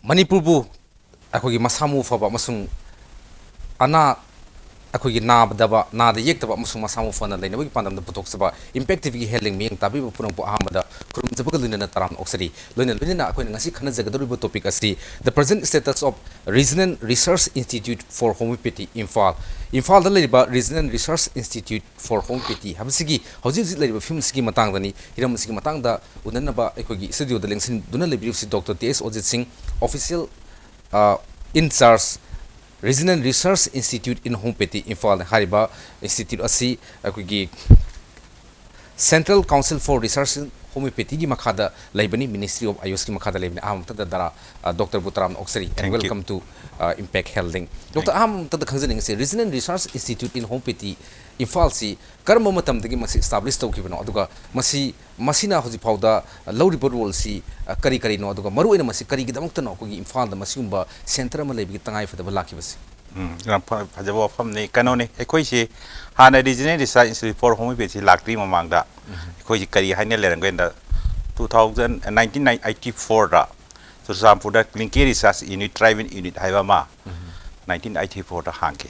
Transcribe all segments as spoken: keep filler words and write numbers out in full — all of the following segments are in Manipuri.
ꯃꯅꯤꯄꯨꯔꯕꯨ ꯑꯩꯈꯣꯏꯒꯤ ꯃꯁꯥ ꯃꯎ ꯐꯕ ꯑꯃꯁꯨꯡ ꯑꯅꯥ ꯑꯩꯈꯣꯏꯒꯤ ꯅꯥꯗꯕ, ꯅꯥꯗ ꯌꯦꯛꯇꯕ ꯑꯃꯁꯨꯡ ꯃꯁꯥ ꯃꯎ ꯐꯅ ꯂꯩꯅꯕꯒꯤ ꯄꯥꯟꯗꯝꯗ ꯄꯨꯊꯣꯛꯆꯕ ꯏꯝꯄꯦꯛ ꯇꯤꯚꯤꯒꯤ ꯍꯦꯜꯊ ꯂꯤꯡ ꯃꯤꯠꯌꯦꯡ ꯇꯥꯕꯤꯕ ꯄꯨꯝꯅꯃꯛꯄꯨ ꯑꯍꯥꯟꯕꯗ ꯈꯨꯔꯨꯝꯖꯕꯒ ꯂꯣꯏꯅꯅ ꯇꯔꯥꯝꯅ ꯑꯣꯛꯆꯔꯤ꯫ ꯂꯣꯏꯅ ꯂꯣꯏꯅꯅ ꯑꯩꯈꯣꯏꯅ ꯉꯁꯤ ꯈꯟꯅꯖꯒꯗꯧꯔꯤꯕ ꯇꯣꯄꯤꯛ ꯑꯁꯤ The present status of Regional Research Institute for Homeopathy, Imphal. ꯏꯝꯐꯥꯜꯗ ꯂꯩꯔꯤꯕ Regional Research Institute for Homeopathy ꯍꯥꯏꯕꯁꯤꯒꯤ ꯍꯧꯖꯤꯛ ꯍꯧꯖꯤꯛ ꯂꯩꯔꯤꯕ ꯐꯤꯕꯝꯁꯤꯒꯤ ꯃꯇꯥꯡꯗꯅꯤ꯫ ꯍꯤꯔꯝ ꯑꯁꯤꯒꯤ ꯃꯇꯥꯡꯗ ꯎꯅꯅꯕ ꯑꯩꯈꯣꯏꯒꯤ ꯁ꯭ꯇꯨꯗꯤꯑꯣꯗ ꯂꯦꯡꯁꯤꯟꯗꯨꯅ ꯂꯩꯕꯤꯔꯤꯕꯁꯤ ꯗꯣꯛꯇꯔ ꯇꯤ ꯑꯦꯁ ꯑꯣꯖꯤꯠ ꯁꯤꯡ, official, ꯑ, in charge, Regional Research Institute in Homeopathy, Imphal. ꯍꯥꯏꯔꯤꯕ ꯏꯟꯁꯇꯤꯇ꯭ꯌꯨꯠ ꯑꯁꯤ ꯑꯩꯈꯣꯏꯒꯤ Central Council for Research in Homeopathyꯒꯤ ꯃꯈꯥꯗ ꯂꯩꯕꯅꯤ, Ministry of AYUSꯀꯤ ꯃꯈꯥꯗ ꯂꯩꯕꯅꯤ꯫ ꯑꯍꯥꯟꯕ ꯃꯛꯇꯗ ꯗꯥꯔꯥ, ꯑ, ꯗꯣꯛꯇꯔꯕꯨ ꯇꯔꯥꯝꯅ ꯑꯣꯛꯆꯔꯤ꯫ And Thank you. Welcome to, ꯑ, Impact Health Link. ꯗꯣꯛꯇꯔ, ꯑꯍꯥꯟꯕ ꯃꯛꯇꯗ ꯈꯪꯖꯅꯤꯡꯉꯤꯁꯦ, Regional Research Institute in Homeopathy ꯏꯝꯐꯥꯜꯁꯤ ꯀꯔꯝꯕ ꯃꯇꯝꯗꯒꯤ ꯃꯁꯤ establish ꯇꯧꯈꯤꯕꯅꯣ? ꯑꯗꯨꯒ ꯃꯁꯤ, ꯃꯁꯤꯅ ꯍꯧꯖꯤꯛ ꯐꯥꯎꯗ ꯂꯧꯔꯤꯕ role ꯁꯤ, ꯑ, ꯀꯔꯤ ꯀꯔꯤꯅꯣ? ꯑꯗꯨꯒ ꯃꯔꯨꯑꯣꯏꯅ ꯃꯁꯤ ꯀꯔꯤꯒꯤꯗꯃꯛꯇꯅꯣ ꯑꯩꯈꯣꯏꯒꯤ ꯏꯝꯐꯥꯜꯗ ꯃꯁꯤꯒꯨꯝꯕ center ꯑꯃ ꯂꯩꯕꯒꯤ ꯇꯉꯥꯏꯐꯗꯕ ꯂꯥꯛꯈꯤꯕꯁꯤ? ꯎꯝ, ꯌꯥꯝ ꯐ-, ꯐꯖꯕ ꯋꯥꯐꯝꯅꯤ꯫ ꯀꯩꯅꯣꯅꯤ, ꯑꯩꯈꯣꯏꯁꯤ ꯍꯥꯟꯅ Regional Research Institute for Homeopathy ꯂꯥꯛꯇ꯭ꯔꯤ ꯃꯃꯥꯡꯗ ꯎꯝ꯫ ꯑꯩꯈꯣꯏꯁꯤ ꯀꯔꯤ ꯍꯥꯏꯅ ꯂꯩꯔꯝꯒꯦꯅ two thousand, nineteen eighty fourꯗ ꯆꯨꯔꯆꯥꯟꯄꯨꯔꯗ Clinical Research Unit, Tribal Unit ꯍꯥꯏꯕ ꯑꯃ ꯎꯝ꯫ nineteen eighty fourꯗ ꯍꯥꯡꯈꯤ꯫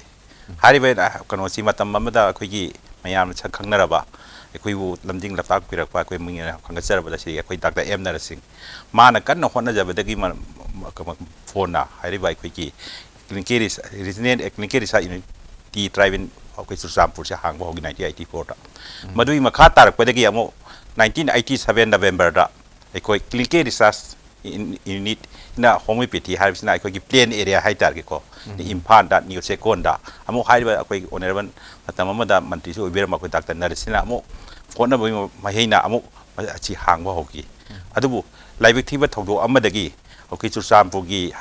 ꯍꯥꯏꯔꯤꯕ, ꯑ, ꯀꯩꯅꯣꯁꯤ ꯃꯇꯝ ꯑꯃꯗ ꯑꯩꯈꯣꯏꯒꯤ ꯃꯌꯥꯝꯅ ꯁꯛ ꯈꯪꯅꯔꯕ, ꯑꯩꯈꯣꯏꯕꯨ ꯂꯝꯖꯤꯡ ꯂꯝꯇꯥꯛꯄꯤꯔꯛꯄ ꯑꯩꯈꯣꯏ ꯃꯤꯡ ꯈꯪꯒꯠꯆꯔꯕꯗ ꯁꯤꯗꯤ ꯑꯩꯈꯣꯏ ꯗꯥꯛꯇꯔ ꯑꯦꯝ ꯅꯔꯁꯤꯡ꯫ ꯃꯥꯅ ꯀꯟꯅ ꯍꯣꯠꯅꯖꯕꯗꯒꯤ ꯃ-, ꯃ-, ꯀꯩꯅꯣ, ꯐꯣꯟꯅ ꯍꯥꯏꯔꯤꯕ ꯑꯩꯈꯣꯏꯒꯤ Clinical Res-, Regional, Clinical Research Unit Tribal ꯑꯩꯈꯣꯏ ꯆꯨꯔꯆꯥꯟꯄꯨꯔꯁꯦ ꯍꯥꯡꯕ ꯍꯧꯈꯤ nineteen eighty fourꯗ꯫ ꯎꯝ꯫ ꯃꯗꯨꯒꯤ ꯃꯈꯥ ꯇꯥꯔꯛꯄꯗꯒꯤ ꯑꯃꯨꯛ nineteen eighty seven Novemberꯗ ꯑꯩꯈꯣꯏ Clinical Research In-, Unitꯅ Homeopathy ꯍꯥꯏꯕꯁꯤꯅ ꯑꯩꯈꯣꯏꯒꯤ plain area ꯍꯥꯏꯇꯥꯔꯦꯀꯣ, ꯎꯝ꯫ ꯏꯝꯐꯥꯜꯗ, ꯅ꯭ꯌꯨ ꯆꯦꯛꯀꯣꯟꯗ ꯑꯃꯨꯛ ꯍꯥꯏꯔꯤꯕ ꯑꯩꯈꯣꯏꯒꯤ honourable ꯃꯇꯝ ꯑꯃꯗ ꯃꯟꯇ꯭ꯔꯤꯁꯨ ꯑꯣꯏꯕꯤꯔꯝꯕ ꯑꯩꯈꯣꯏ ꯗꯥꯛꯇꯔ ꯅꯔꯦꯁꯅ ꯑꯃꯨꯛ ꯍꯣꯠꯅꯕꯒꯤ ꯃꯍꯩꯅ ꯑꯃꯨꯛ ꯑꯁꯤ ꯍꯥꯡꯕ ꯍꯧꯈꯤ꯫ ꯎꯝ꯫ ꯑꯗꯨꯕꯨ ꯂꯥꯏꯕꯛ ꯊꯤꯕ ꯊꯧꯗꯣꯛ ꯑꯃꯗꯒꯤ ꯑꯩꯈꯣꯏ ꯆꯨꯔꯆꯥꯟꯄꯨꯔꯒꯤ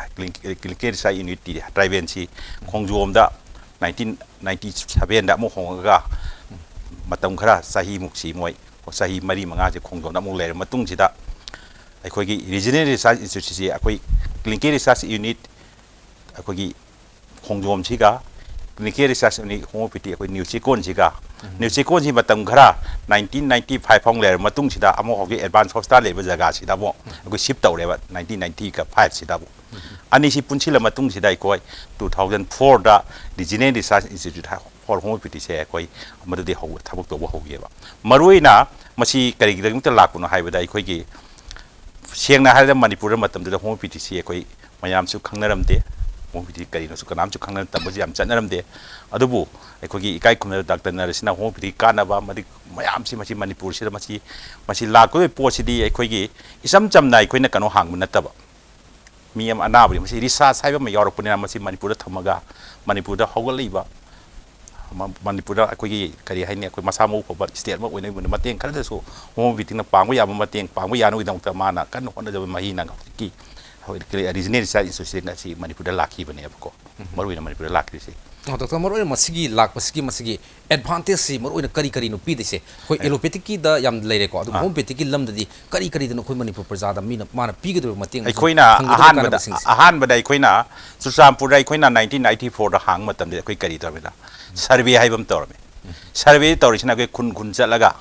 Clinical Research Unit Tribalꯁꯤ ꯈꯣꯡꯖꯣꯝꯗ nineteen ninety sevenꯗ ꯑꯃꯨꯛ ꯍꯣꯡꯉꯒ ꯃꯇꯝ ꯈꯔ, ꯆꯍꯤꯃꯨꯛꯁꯤ ꯃꯣꯏ ꯆꯍꯤ ꯃꯔꯤ ꯃꯉꯥꯁꯦ ꯈꯣꯡꯖꯣꯝꯗ ꯑꯃꯨꯛ ꯂꯩꯔꯕ ꯃꯇꯨꯡꯁꯤꯗ ꯑꯩꯈꯣꯏꯒꯤ Regional Research Instituteꯁꯤ ꯑꯩꯈꯣꯏ Clinical Research Unit ꯑꯩꯈꯣꯏꯒꯤ ꯈꯣꯡꯖꯣꯝꯁꯤꯒ clinical research ꯑꯅꯤ homeopathy ꯑꯩꯈꯣꯏ ꯅ꯭ꯌꯨ ꯆꯦꯛꯀꯣꯟꯁꯤꯒ, ꯅ꯭ꯌꯨ ꯆꯦꯛꯀꯣꯟꯁꯤ ꯃꯇꯝ ꯈꯔ nineteen ninety five ꯐꯥꯎ ꯂꯩꯔꯕ ꯃꯇꯨꯡꯁꯤꯗ ꯑꯃꯨꯛ ꯍꯧꯖꯤꯛ advance hospital ꯂꯩꯕ ꯖꯒꯥꯁꯤꯗ ꯑꯃꯨꯛ ꯑꯩꯈꯣꯏ shift ꯇꯧꯔꯦꯕ nineteen ninety five ꯁꯤꯗ ꯑꯃꯨꯛ꯫ ꯑꯅꯤꯁꯤ ꯄꯨꯟꯁꯤꯜꯂ ꯃꯇꯨꯡꯁꯤꯗ ꯑꯩꯈꯣꯏ two thousand fourꯗ Regional Research Institute for Homeopathyꯁꯦ ꯑꯩꯈꯣꯏ ꯃꯗꯨꯗꯤ ꯍꯧ-, ꯊꯕꯛ ꯇꯧꯕ ꯍꯧꯈꯤꯑꯕ꯫ ꯃꯔꯨꯑꯣꯏꯅ ꯃꯁꯤ ꯀꯔꯤꯒꯤꯗꯃꯛꯇ ꯂꯥꯛꯄꯅꯣ ꯍꯥꯏꯕꯗ ꯑꯩꯈꯣꯏꯒꯤ ꯁꯦꯡꯅ ꯍꯥꯏꯔꯕꯗ ꯃꯅꯤꯄꯨꯔꯗ ꯃꯇꯝꯗꯨꯗ homeopathyꯁꯤ ꯑꯩꯈꯣꯏ ꯃꯌꯥꯝꯁꯨ ꯈꯪꯅꯔꯝꯗꯦ꯫ Homeopathy ꯀꯔꯤꯅꯣꯁꯨ ꯀꯅꯥꯝꯁꯨ ꯈꯪꯅ-, ꯇꯝꯕꯁꯨ ꯌꯥꯝ ꯆꯠꯅꯔꯝꯗꯦ꯫ ꯑꯗꯨꯕꯨ ꯑꯩꯈꯣꯏꯒꯤ ꯏꯀꯥꯏ ꯈꯨꯝꯅꯕ ꯗꯥꯛꯇꯔ ꯅꯔꯁꯤꯅ homeopathyꯒꯤ ꯀꯥꯟꯅꯕ ꯑꯃꯗꯤ ꯃꯌꯥꯝꯁꯤ ꯃꯁꯤ ꯃꯅꯤꯄꯨꯔꯁꯤꯗ ꯃꯁꯤ, ꯃꯁꯤ ꯂꯥꯛꯀꯗꯧꯔꯤꯕ ꯄꯣꯠꯁꯤꯗꯤ ꯑꯩꯈꯣꯏꯒꯤ ꯏꯆꯝ ꯆꯝꯅ ꯑꯩꯈꯣꯏꯅ ꯀꯩꯅꯣ ꯍꯥꯡꯕ ꯅꯠꯇꯕ꯫ ꯃꯤ ꯑꯃ ꯑꯅꯥꯕꯗꯤ ꯃꯁꯤ research ꯍꯥꯏꯕ ꯑꯃ ꯌꯥꯎꯔꯛꯄꯅꯤꯅ ꯃꯁꯤ ꯃꯅꯤꯄꯨꯔꯗ ꯊꯝꯃꯒ ꯃꯅꯤꯄꯨꯔꯗ ꯍꯧꯒꯠꯂꯛꯏꯕ ꯃ-, ꯃꯅꯤꯄꯨꯔꯗ ꯑꯩꯈꯣꯏꯒꯤ ꯀꯔꯤ ꯍꯥꯏꯅꯤ, ꯑꯩꯈꯣꯏ ꯃꯁꯥ ꯃꯎ ꯐꯕ state ꯑꯃ ꯑꯣꯏꯅꯕꯒꯤ ꯃꯇꯦꯡ ꯈꯔꯗꯁꯨ homeopathyꯅ ꯄꯥꯡꯕ ꯌꯥꯕ ꯃꯇꯦꯡ ꯄꯥꯡꯕ ꯌꯥꯅꯕꯒꯤꯗꯃꯛꯇ ꯃꯥꯅ ꯀꯟꯅ ꯍꯣꯠꯅꯖꯕ ꯃꯍꯩꯅ ꯍꯧꯖꯤꯛꯀꯤ ꯑꯩꯈꯣꯏ Regional Research Institute ꯑꯁꯤ ꯃꯅꯤꯄꯨꯔꯗ ꯂꯥꯛꯈꯤꯕꯅꯦꯕꯀꯣ꯫ ꯃꯔꯨꯑꯣꯏꯅ ꯃꯅꯤꯄꯨꯔꯗ ꯂꯥꯛꯈꯤꯕꯁꯤ꯫ ꯑꯣ, ꯗꯣꯛꯇꯔ, ꯃꯔꯨꯑꯣꯏꯅ ꯃꯁꯤꯒꯤ ꯂꯥꯛꯄꯁꯤꯒꯤ ꯃꯁꯤꯒꯤ advantageꯁꯤ ꯃꯔꯨꯑꯣꯏꯅ ꯀꯔꯤ ꯀꯔꯤꯅꯣ ꯄꯤꯗꯣꯏꯁꯦ? ꯑꯩꯈꯣꯏ allopathyꯒꯤꯗ ꯌꯥꯝ ꯂꯩꯔꯦꯀꯣ, ꯑꯗꯨꯒ ꯑꯥ꯫ Homeopathyꯒꯤ ꯂꯝꯗꯗꯤ ꯀꯔꯤ ꯀꯔꯤꯗꯅꯣ ꯑꯩꯈꯣꯏ ꯃꯅꯤꯄꯨꯔ ꯄ꯭ꯔꯖꯥꯗ ꯃꯤꯅ, ꯃꯥꯅ ꯄꯤꯒꯗꯧꯔꯤꯕ ꯃꯇꯦꯡ ꯑꯃꯁꯨꯡ ꯑꯩꯈꯣꯏꯅ ꯐꯪꯒꯗꯧꯔꯤꯕ ꯑꯍꯥꯟꯕꯗ, ꯀꯥꯟꯅꯕꯁꯤꯡꯁꯦ? ꯑꯍꯥꯟꯕꯗ ꯑꯩꯈꯣꯏꯅ ꯆꯨꯔꯆꯥꯟꯄꯨꯔꯗ ꯑꯩꯈꯣꯏꯅ nineteen ninety fourꯗ ꯍꯥꯡꯕ ꯃꯇꯝꯗ ꯑꯩꯈꯣꯏ ꯀꯔꯤ ꯇꯧꯔꯝꯃꯤꯅ? Survey ꯍꯥꯏꯕ ꯑꯃ ꯇꯧꯔꯝꯃꯤ꯫ Survey ꯇꯧꯔꯤꯁꯤꯅ ꯑꯩꯈꯣꯏ ꯈꯨꯟ ꯈꯨꯟ ꯆꯠꯂꯒ,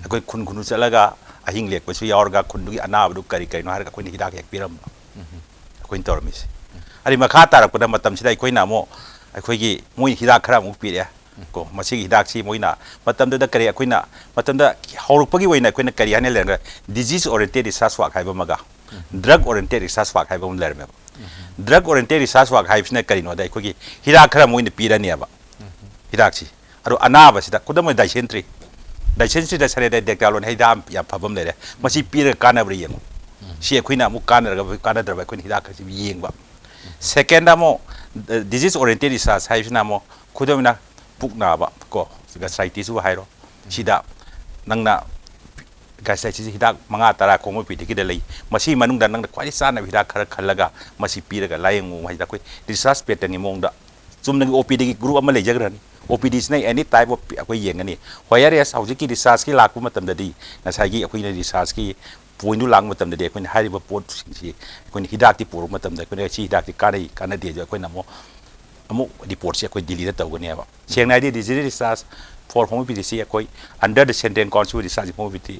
ꯑꯩꯈꯣꯏ ꯈꯨꯟ ꯈꯨꯟ ꯆꯠꯂꯒ ꯑꯍꯤꯡ ꯂꯦꯛꯄꯁꯨ ꯌꯥꯎꯔꯒ ꯈꯨꯟꯗꯨꯒꯤ ꯑꯅꯥꯕꯗꯨ ꯀꯔꯤ ꯀꯔꯤꯅꯣ ꯍꯥꯏꯔꯒ ꯑꯩꯈꯣꯏꯅ ꯍꯤꯗꯥꯛ ꯍꯦꯛ ꯄꯤꯔꯝꯕ꯫ ꯑꯩꯈꯣꯏꯅ ꯇꯧꯔꯝꯃꯤꯁꯦ꯫ ꯑꯗꯩ ꯃꯈꯥ ꯇꯥꯔꯛꯄꯗ ꯃꯇꯝꯁꯤꯗ ꯑꯩꯈꯣꯏꯅ ꯑꯃꯨꯛ ꯑꯩꯈꯣꯏꯒꯤ ꯃꯣꯏꯅ ꯍꯤꯗꯥꯛ ꯈꯔ ꯑꯃꯨꯛ ꯄꯤꯔꯛꯑꯦ꯫ ꯀꯣ, ꯃꯁꯤꯒꯤ ꯍꯤꯗꯥꯛꯁꯤ ꯃꯣꯏꯅ ꯃꯇꯝꯗꯨꯗ ꯀꯔꯤ ꯑꯩꯈꯣꯏꯅ ꯃꯇꯝꯗ ꯍꯧꯔꯛꯄꯒꯤ ꯑꯣꯏꯅ ꯑꯩꯈꯣꯏꯅ ꯀꯔꯤ ꯍꯥꯏꯅ ꯂꯩꯔꯝꯒꯦ? Disease oriented research work ꯍꯥꯏꯕ ꯑꯃꯒ, drug oriented research work ꯍꯥꯏꯕ ꯑꯃ ꯂꯩꯔꯝꯃꯦꯕ꯫ Drug oriented research work ꯍꯥꯏꯕꯁꯤꯅ ꯀꯔꯤꯅꯣꯗ ꯑꯩꯈꯣꯏꯒꯤ ꯍꯤꯗꯥꯛ ꯈꯔ ꯃꯣꯏꯅ ꯄꯤꯔꯅꯦꯕ꯫ ꯍꯤꯗꯥꯛꯁꯤ꯫ ꯑꯗꯣ ꯑꯅꯥꯕꯁꯤꯗ, ꯈꯨꯗꯝ ꯑꯣꯏꯅ dysentery, dysenteryꯗ Serradecidectalone ꯍꯤꯗꯥꯛ ꯌꯥꯝ ꯐꯕ ꯑꯃ ꯂꯩꯔꯦ꯫ ꯃꯁꯤ ꯄꯤꯔꯒ ꯀꯥꯟꯅꯕ꯭ꯔꯥ ꯌꯦꯡꯉꯣ꯫ ꯁꯤ ꯑꯩꯈꯣꯏꯅ ꯑꯃꯨꯛ ꯀꯥꯟꯅꯔꯒ ꯀꯥꯟꯅꯗ꯭ꯔꯕ ꯑꯩꯈꯣꯏꯅ ꯍꯤꯗꯥꯛ ꯈꯔꯁꯤ ꯌꯦꯡꯕ꯫ Secondꯗ ꯑꯃꯨꯛ, disease oriented research ꯍꯥꯏꯕꯁꯤꯅ ꯑꯃꯨꯛ, ꯈꯨꯗꯝ ꯑꯣꯏꯅ ꯄꯨꯛ ꯅꯥꯕ ꯀꯣ, gastritisꯕꯨ ꯍꯥꯏꯔꯣ꯫ ꯁꯤꯗ ꯅꯪꯅ gastritisꯁꯤ ꯍꯤꯗꯥꯛ ꯃꯉꯥ ꯇꯔꯥ homeopathyꯒꯤꯗ ꯂꯩ꯫ ꯃꯁꯤꯒꯤ ꯃꯅꯨꯡꯗ ꯅꯪꯅ ꯈ꯭ꯋꯥꯏꯗꯒꯤ ꯆꯥꯟꯅꯕ ꯍꯤꯗꯥꯛ ꯈꯔ ꯈꯜꯂꯒ ꯃꯁꯤ ꯄꯤꯔꯒ ꯂꯥꯌꯦꯡꯉꯨ ꯍꯥꯏꯁꯤꯗ ꯑꯩꯈꯣꯏ research patternꯒꯤ ꯃꯑꯣꯡꯗ ꯆꯨꯝꯅꯒꯤ OPDꯒꯤ group ꯑꯃ ꯂꯩꯖꯈ꯭ꯔꯅꯤ꯫ OPDꯁꯤꯅ any type of ꯑꯩꯈꯣꯏ ꯌꯦꯡꯒꯅꯤ꯫ Whereas ꯍꯧꯖꯤꯛꯀꯤ researchꯀꯤ ꯂꯥꯛꯄ ꯃꯇꯝꯗꯗꯤ ꯉꯁꯥꯏꯒꯤ ꯑꯩꯈꯣꯏꯅ researchꯀꯤ pointꯗꯨ ꯂꯥꯛꯄ ꯃꯇꯝꯗꯗꯤ ꯑꯩꯈꯣꯏꯅ ꯍꯥꯏꯔꯤꯕ ꯄꯣꯠꯁꯤꯡꯁꯤ ꯑꯩꯈꯣꯏꯅ ꯍꯤꯗꯥꯛꯇꯤ ꯄꯨꯔꯛꯄ ꯃꯇꯝꯗ ꯑꯩꯈꯣꯏꯅ ꯁꯤ ꯍꯤꯗꯥꯛꯇꯤ ꯀꯥꯟꯅꯩ, ꯀꯥꯟꯅꯗꯦ ꯍꯥꯏꯗꯣ ꯑꯩꯈꯣꯏꯅ ꯑꯃꯨꯛ ꯑꯃꯨꯛ ꯔꯤꯄꯣꯔꯠꯁꯤ ꯑꯩꯈꯣꯏ ꯗꯤꯜꯂꯤꯗ ꯇꯧꯒꯅꯦꯕ꯫ ꯁꯦꯡꯅ ꯍꯥꯏꯗꯤ, ꯔꯤꯖꯅꯦꯜ ꯔꯤꯁꯔꯁ ꯐꯣꯔ ꯍꯣꯃꯤꯑꯣꯄꯦꯊꯤꯁꯤ ꯑꯩꯈꯣꯏ under the Central Council of Research in Homeopathy,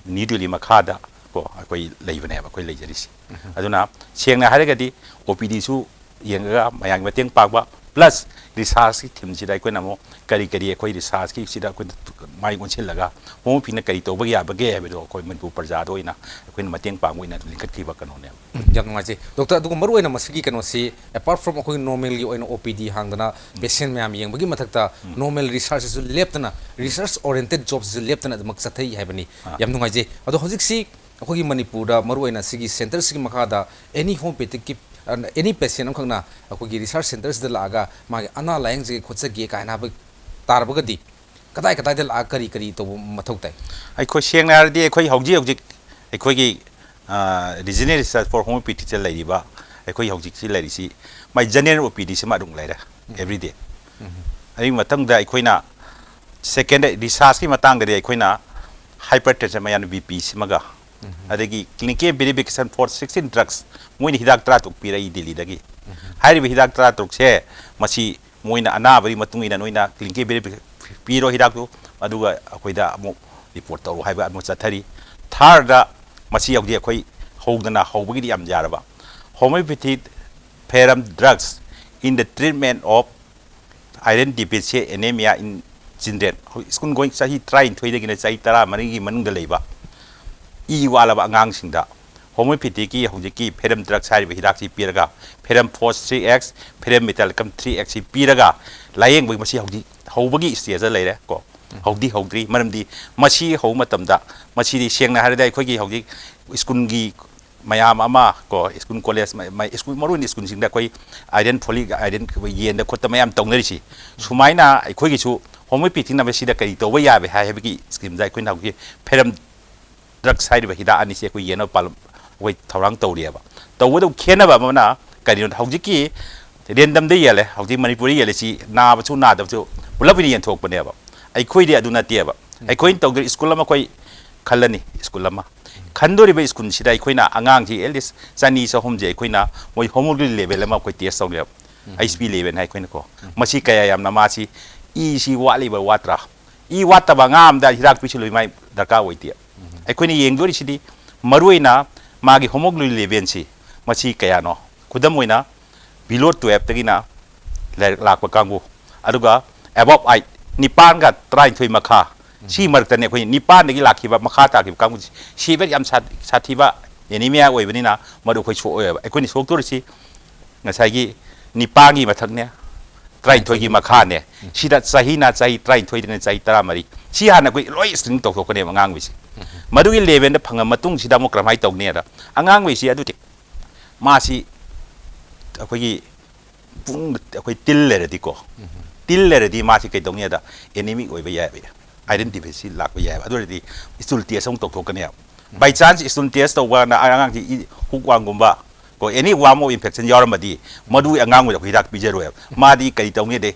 new Delhi ꯃꯈꯥꯗ ꯀꯣ ꯑꯩꯈꯣꯏ ꯂꯩꯕꯅꯦꯕ, ꯑꯩꯈꯣꯏ ꯂꯩꯖꯔꯤꯁꯤ꯫ ꯑꯗꯨꯅ ꯁꯦꯡꯅ ꯍꯥꯏꯔꯒꯗꯤ, ꯑꯣ ꯄꯤ ꯗꯤꯁꯨ ꯌꯦꯡꯉꯒ ꯃꯌꯥꯝꯒꯤ ꯃꯇꯦꯡ ꯄꯥꯡꯕ, ꯄ꯭ꯂꯁ ꯔꯤꯁꯔꯁꯀꯤ ꯊꯤꯝꯁꯤꯗ ꯑꯩꯈꯣꯏꯅ ꯑꯃꯨꯛ ꯀꯔꯤ ꯀꯔꯤ ꯑꯩꯈꯣꯏ ꯔꯤꯁꯔꯁꯀꯤ ꯁꯤꯗ ꯑꯩꯈꯣꯏꯅ ꯃꯥꯏ ꯑꯣꯟꯁꯤꯜꯂꯒ ꯍꯣꯃꯤꯑꯣꯄꯦꯊꯤꯅ ꯀꯔꯤ ꯇꯧꯕ ꯌꯥꯕꯒꯦ ꯍꯥꯏꯕꯗꯣ ꯑꯩꯈꯣꯏ ꯃꯅꯤꯄꯨꯔ ꯄ꯭ꯔꯖꯥꯗ ꯑꯣꯏꯅ ꯑꯩꯈꯣꯏꯅ ꯃꯇꯦꯡ ꯄꯥꯡꯕ ꯑꯣꯏꯅ ꯂꯤꯡꯈꯠꯈꯤꯕ ꯀꯩꯅꯣꯅꯦꯕ꯫ ꯎꯝ, ꯌꯥꯝ ꯅꯨꯡꯉꯥꯏꯖꯩ, ꯗꯣꯛꯇꯔ꯫ ꯑꯗꯨꯒ ꯃꯔꯨꯑꯣꯏꯅ ꯃꯁꯤꯒꯤ ꯀꯩꯅꯣꯁꯤ, ꯑꯦꯄꯥꯔꯠ ꯐ꯭ꯔꯣꯝ ꯑꯩꯈꯣꯏꯒꯤ ꯅꯣꯔꯃꯦꯜꯒꯤ ꯑꯣꯏꯅ ꯑꯣ ꯄꯤ ꯗꯤ ꯍꯥꯡꯗꯅ ꯄꯦꯁꯦꯟ ꯃꯌꯥꯝ ꯌꯦꯡꯕꯒꯤ ꯃꯊꯛꯇ, ꯅꯣꯔꯃꯦꯜ ꯔꯤꯁꯔꯁꯁꯤꯁꯨ ꯂꯦꯞꯇꯅ, ꯔꯤꯁꯔꯁ ꯑꯣꯔꯤꯌꯦꯟꯇꯦꯠ ꯖꯣꯕꯁꯤꯁꯨ ꯂꯦꯞꯇꯅ ꯑꯗꯨꯃꯛ ꯆꯠꯊꯩ ꯍꯥꯏꯕꯅꯤ꯫ ꯑꯥ꯫ ꯌꯥꯝ ꯅꯨꯡꯉꯥꯏꯖꯩ꯫ ꯑꯗꯣ ꯍꯧꯖꯤꯛꯁꯤ ꯑꯩꯈꯣꯏꯒꯤ ꯃꯅꯤꯄꯨꯔꯗ ꯃꯔꯨꯑꯣꯏꯅ ꯁꯤꯒꯤ ꯁꯦꯟꯇꯔꯁꯤꯒꯤ ꯃꯈꯥꯗ ꯑꯦꯅꯤ ꯍꯣꯃꯤꯑꯣꯄꯦꯊꯤꯛꯀꯤ, ꯑꯦꯅꯤ ꯄꯦꯁꯦꯟ ꯑꯃꯈꯛꯅ ꯑꯩꯈꯣꯏꯒꯤ ꯔꯤꯁꯔꯁ ꯁꯦꯟꯇꯔꯁꯤꯗ ꯂꯥꯛꯑꯒ ꯃꯥꯒꯤ ꯑꯅꯥ ꯂꯥꯌꯦꯡꯖꯒꯦ ꯈꯣꯠꯆꯒꯦ ꯀꯥꯏꯅ ꯍꯥꯏꯕ ꯇꯥꯔꯕꯒꯗꯤ, ꯀꯗꯥꯏ ꯀꯗꯥꯏꯗ ꯂꯥꯛꯑꯒ ꯀꯔꯤ ꯀꯔꯤ ꯇꯧꯕ ꯃꯊꯧ ꯇꯥꯏ? ꯑꯩꯈꯣꯏ ꯁꯦꯡꯅ ꯍꯥꯏꯔꯗꯤ, ꯑꯩꯈꯣꯏ ꯍꯧꯖꯤꯛ ꯍꯧꯖꯤꯛ ꯑꯩꯈꯣꯏꯒꯤ, ꯑ, ꯔꯤꯖꯅꯦꯜ ꯔꯤꯁꯔꯁ ꯐꯣꯔ ꯍꯣꯃꯤꯑꯣꯄꯦꯊꯤꯗ ꯂꯩꯔꯤꯕ, ꯑꯩꯈꯣꯏ ꯍꯧꯖꯤꯛꯁꯤ ꯂꯩꯔꯤꯁꯤ, ꯃꯥꯏ ꯖꯦꯅꯔꯦꯜ ꯑꯣ ꯄꯤ ꯗꯤꯁꯤꯃ ꯑꯗꯨꯝ ꯂꯩꯔꯦ, ꯑꯦꯕ꯭ꯔꯤꯗꯦ꯫ ꯑꯗꯨꯒꯤ ꯃꯊꯪꯗ ꯑꯩꯈꯣꯏꯅ ꯁꯦꯀꯦꯟꯗ ꯔꯤꯁꯔꯁꯀꯤ ꯃꯇꯥꯡꯗꯗꯤ ꯑꯩꯈꯣꯏꯅ ꯍꯥꯏꯄꯔ ꯇꯦꯟꯁꯟ ꯃꯌꯥꯝꯅ ꯕꯤ ꯄꯤ ꯁꯤꯃꯒ, ꯑꯗꯒꯤ clinical verification for sixteen drugs, ꯃꯣꯏꯅ ꯍꯤꯗꯥꯛ ꯇꯔꯥ ꯇꯔꯨꯛ ꯄꯤꯔꯛꯏ ꯗꯤꯜꯂꯤꯗꯒꯤ꯫ ꯍꯥꯏꯔꯤꯕ ꯍꯤꯗꯥꯛ ꯇꯔꯥ ꯇꯔꯨꯛꯁꯦ, ꯃꯁꯤ ꯃꯣꯏꯅ ꯑꯅꯥꯕꯒꯤ ꯃꯇꯨꯡ ꯏꯟꯅ ꯅꯣꯏꯅ clinical verification ꯄꯤꯔꯣ ꯍꯤꯗꯥꯛꯇꯨ, ꯑꯗꯨꯒ ꯑꯩꯈꯣꯏꯗ ꯑꯃꯨꯛ ꯔꯤꯄꯣꯔꯠ ꯇꯧꯔꯣ ꯍꯥꯏꯕ ꯑꯃꯨꯛ ꯆꯠꯊꯔꯤ꯫ ꯊꯥꯔꯗ, ꯃꯁꯤ ꯍꯧꯖꯤꯛ ꯑꯩꯈꯣꯏ ꯍꯧꯗꯅ ꯍꯧꯕꯒꯤꯗꯤ ꯌꯥꯝ ꯌꯥꯔꯕ, homeopathic ferrum drugs in the treatment of iron deficiency anemia in children, school ꯒꯣꯏꯡ ꯆꯍꯤ ꯇꯔꯥꯅꯤꯊꯣꯏꯗꯒꯤꯅ ꯆꯍꯤ ꯇꯔꯥꯃꯔꯤꯒꯤ ꯃꯅꯨꯡꯗ ꯂꯩꯕ ꯏ ꯋꯥꯠꯂꯕ ꯑꯉꯥꯡꯁꯤꯡꯗ ꯍꯣꯃꯤꯑꯣꯄꯦꯊꯤꯛꯀꯤ ꯍꯧꯖꯤꯛꯀꯤ ferrum drugs ꯍꯥꯏꯔꯤꯕ ꯍꯤꯗꯥꯛꯁꯤ ꯄꯤꯔꯒ, ferrum phos three X, ferrum metallicum three X ꯁꯤ ꯄꯤꯔꯒ ꯂꯥꯌꯦꯡꯕꯒꯤ, ꯃꯁꯤ ꯍꯧꯖꯤꯛ ꯍꯧꯕꯒꯤ ꯁ꯭ꯇꯦꯖꯇ ꯂꯩꯔꯦ ꯀꯣ꯫ ꯍꯧꯗꯤ ꯍꯧꯗ꯭ꯔꯤ, ꯃꯔꯝꯗꯤ ꯃꯁꯤ ꯍꯧꯕ ꯃꯇꯝꯗ, ꯃꯁꯤꯗꯤ ꯁꯦꯡꯅ ꯍꯥꯏꯔꯗꯤ ꯑꯩꯈꯣꯏꯒꯤ ꯍꯧꯖꯤꯛ ꯁ꯭ꯀꯨꯜꯒꯤ ꯃꯌꯥꯝ ꯑꯃ ꯀꯣ, ꯁ꯭ꯀꯨꯜ ꯀꯣꯂꯦꯖ ꯃ-, ꯃ-, ꯁ꯭ꯀꯨꯜ, ꯃꯔꯨꯑꯣꯏꯅ ꯁ꯭ꯀꯨꯜꯁꯤꯡꯗ ꯑꯩꯈꯣꯏ iron, folic iron ꯑꯩꯈꯣꯏ ꯌꯦꯟꯗ ꯈꯣꯠꯇ ꯃꯌꯥꯝ ꯇꯧꯅꯔꯤꯁꯤ, ꯁꯨꯃꯥꯏꯅ ꯑꯩꯈꯣꯏꯒꯤꯁꯨ ꯍꯣꯃꯤꯑꯣꯄꯦꯊꯤꯛꯅ ꯃꯁꯤꯗ ꯀꯔꯤ ꯇꯧꯕ ꯌꯥꯕ ꯍꯥꯏ ꯍꯥꯏꯕꯒꯤ ꯁ꯭ꯀꯤꯝꯗ ꯑꯩꯈꯣꯏꯅ ꯍꯧꯖꯤꯛ ferrum drugs ꯍꯥꯏꯔꯤꯕ ꯍꯤꯗꯥꯛ ꯑꯅꯤꯁꯤ ꯑꯩꯈꯣꯏ ꯌꯦꯟꯅꯕ ꯄꯥꯂꯝ ꯑꯩꯈꯣꯏ ꯊꯧꯔꯥꯡ ꯇꯧꯔꯤꯑꯕ꯫ ꯇꯧꯕꯗꯕꯨ ꯈꯦꯠꯅꯕ ꯑꯃꯅ ꯀꯔꯤꯅꯣ? ꯍꯧꯖꯤꯛꯀꯤ ꯔꯦꯟꯗꯝꯗ ꯌꯦꯜꯂꯦ, ꯍꯧꯖꯤꯛ ꯃꯅꯤꯄꯨꯔꯗ ꯌꯦꯜꯂꯤꯁꯤ ꯅꯥꯕꯁꯨ ꯅꯥꯗꯕꯁꯨ ꯄꯨꯂꯞ ꯑꯣꯏꯅ ꯌꯦꯟꯊꯣꯛꯄꯅꯦꯕ꯫ ꯑꯩꯈꯣꯏꯗꯤ ꯑꯗꯨ ꯅꯠꯇꯦꯕ꯫ ꯑꯩꯈꯣꯏꯅ ꯇꯧꯗꯣꯏ ꯁ꯭ꯀꯨꯜ ꯑꯃ ꯑꯩꯈꯣꯏ ꯈꯜꯂꯅꯤ, ꯁ꯭ꯀꯨꯜ ꯑꯃ ꯈꯟꯗꯣꯔꯤꯕ ꯁ꯭ꯀꯨꯜꯁꯤꯗ ꯑꯩꯈꯣꯏꯅ ꯑꯉꯥꯡꯁꯤ at least ꯆꯅꯤ ꯆꯍꯨꯝꯁꯦ ꯑꯩꯈꯣꯏꯅ ꯃꯣꯏ ꯍꯣꯃꯣꯒ꯭ꯂꯣꯕꯤꯟ ꯂꯦꯚꯦꯜ ꯑꯃ ꯑꯩꯈꯣꯏ ꯇꯦꯁ ꯇꯧꯅꯦꯕ꯫ ꯎꯝ꯫ ꯑꯩꯆ ꯄꯤ ꯂꯦꯚꯦꯜ ꯍꯥꯏ ꯑꯩꯈꯣꯏꯅꯀꯣ꯫ ꯎꯝ꯫ ꯃꯁꯤ ꯀꯌꯥ ꯌꯥꯝꯅ ꯃꯥꯁꯤ ꯏꯁꯤ ꯋꯥꯠꯂꯤꯕ ꯋꯥꯠꯇ꯭ꯔꯥ? ꯏ ꯋꯥꯠꯇꯕ ꯑꯉꯥꯡ ꯑꯃꯗ ꯍꯤꯗꯥꯛ ꯄꯤꯁꯤꯜꯂꯨ ꯃꯥꯏ ꯗꯔꯀꯥꯔ ꯑꯣꯏꯗꯦ꯫ ꯎꯝ꯫ ꯑꯩꯈꯣꯏꯅ ꯌꯦꯡꯗꯣꯔꯤꯁꯤꯗꯤ ꯃꯔꯨꯑꯣꯏꯅ ꯃꯥꯒꯤ ꯍꯣꯃꯣꯒ꯭ꯂꯣꯕꯤꯟ ꯂꯦꯚꯦꯜꯁꯤ ꯃꯁꯤ ꯀꯌꯥꯅꯣ? ꯈꯨꯗꯝ ꯑꯣꯏꯅ below twelve ꯇꯒꯤꯅ ꯂꯥꯏꯔꯤꯛ ꯂꯥꯛꯄ ꯀꯥꯡꯕꯨ, ꯑꯗꯨꯒ above eight, ꯅꯤꯄꯥꯟꯒ ꯇꯔꯥꯅꯤꯊꯣꯏ ꯃꯈꯥ, ꯁꯤ ꯃꯔꯛꯇꯅꯦ ꯑꯩꯈꯣꯏ ꯅꯤꯄꯥꯟꯗꯒꯤ ꯂꯥꯛꯈꯤꯕ ꯃꯈꯥ ꯇꯥꯈꯤꯕ ꯀꯥꯡꯕꯨꯁꯤ ꯁꯤꯕ ꯌꯥꯝ ꯁꯥ-, ꯁꯥꯊꯤꯕ ꯑꯦꯅꯤꯃꯤꯌꯥ ꯑꯣꯏꯕꯅꯤꯅ ꯃꯗꯨ ꯑꯩꯈꯣꯏ ꯁꯣꯛꯑꯣꯏꯕ꯫ ꯑꯩꯈꯣꯏꯅ ꯁꯣꯛꯇꯣꯔꯤꯁꯤ ꯉꯁꯥꯏꯒꯤ ꯅꯤꯄꯥꯟꯒꯤ ꯃꯊꯛꯅꯦ, ꯇꯔꯥꯅꯤꯊꯣꯏꯒꯤ ꯃꯈꯥꯅꯦ꯫ ꯁꯤꯗ ꯆꯍꯤꯅ ꯆꯍꯤ ꯇꯔꯥꯅꯤꯊꯣꯏꯗꯅ ꯆꯍꯤ ꯇꯔꯥꯃꯔꯤ꯫ ꯁꯤ ꯍꯥꯟꯅ ꯑꯩꯈꯣꯏ ꯂꯣꯏ screening ꯇꯧꯊꯣꯛꯀꯅꯦꯕ ꯑꯉꯥꯡꯒꯤꯁꯦ꯫ ꯃꯗꯨꯒꯤ ꯂꯦꯚꯦꯜꯗ ꯐꯪꯉ ꯃꯇꯨꯡꯁꯤꯗ ꯑꯃꯨꯛ ꯀꯔꯝꯍꯥꯏꯅ ꯇꯧꯅꯤ ꯍꯥꯏꯗ, ꯑꯉꯥꯡꯈꯩꯁꯤ ꯑꯗꯨꯗꯤ ꯃꯥꯁꯤ ꯑꯩꯈꯣꯏꯒꯤ ꯄꯨꯡ ꯑꯩꯈꯣꯏ ꯇꯤꯜ ꯂꯩꯔꯗꯤꯀꯣ, ꯇꯤꯜ ꯂꯩꯔꯗꯤ ꯃꯥꯁꯤ ꯀꯩꯗꯧꯅꯤ ꯍꯥꯏꯗ ꯑꯦꯅꯤꯃꯤꯛ ꯑꯣꯏꯕ ꯌꯥꯏꯕ, iron deficiency ꯂꯥꯛꯄ ꯌꯥꯏꯕ꯫ ꯑꯗꯨ ꯑꯣꯏꯔꯗꯤ stool test ꯑꯃꯨꯛ ꯇꯧꯊꯣꯛꯀꯅꯦꯕ꯫ By chance stool test ꯇꯧꯕ ꯀꯥꯟꯗ ꯑꯉꯥꯡꯁꯤ ꯏ-, hookworm ꯒꯨꯝꯕ ꯀꯣ, any worm of infection ꯌꯥꯎꯔꯝꯃꯗꯤ ꯃꯗꯨꯒꯤ ꯑꯉꯥꯡꯗꯨꯗ ꯑꯩꯈꯣꯏ ꯍꯤꯗꯥꯛ ꯄꯤꯖꯔꯣꯏꯕ꯫ ꯃꯥꯗꯤ ꯀꯔꯤ ꯇꯧꯅꯤ ꯍꯥꯏꯗꯤ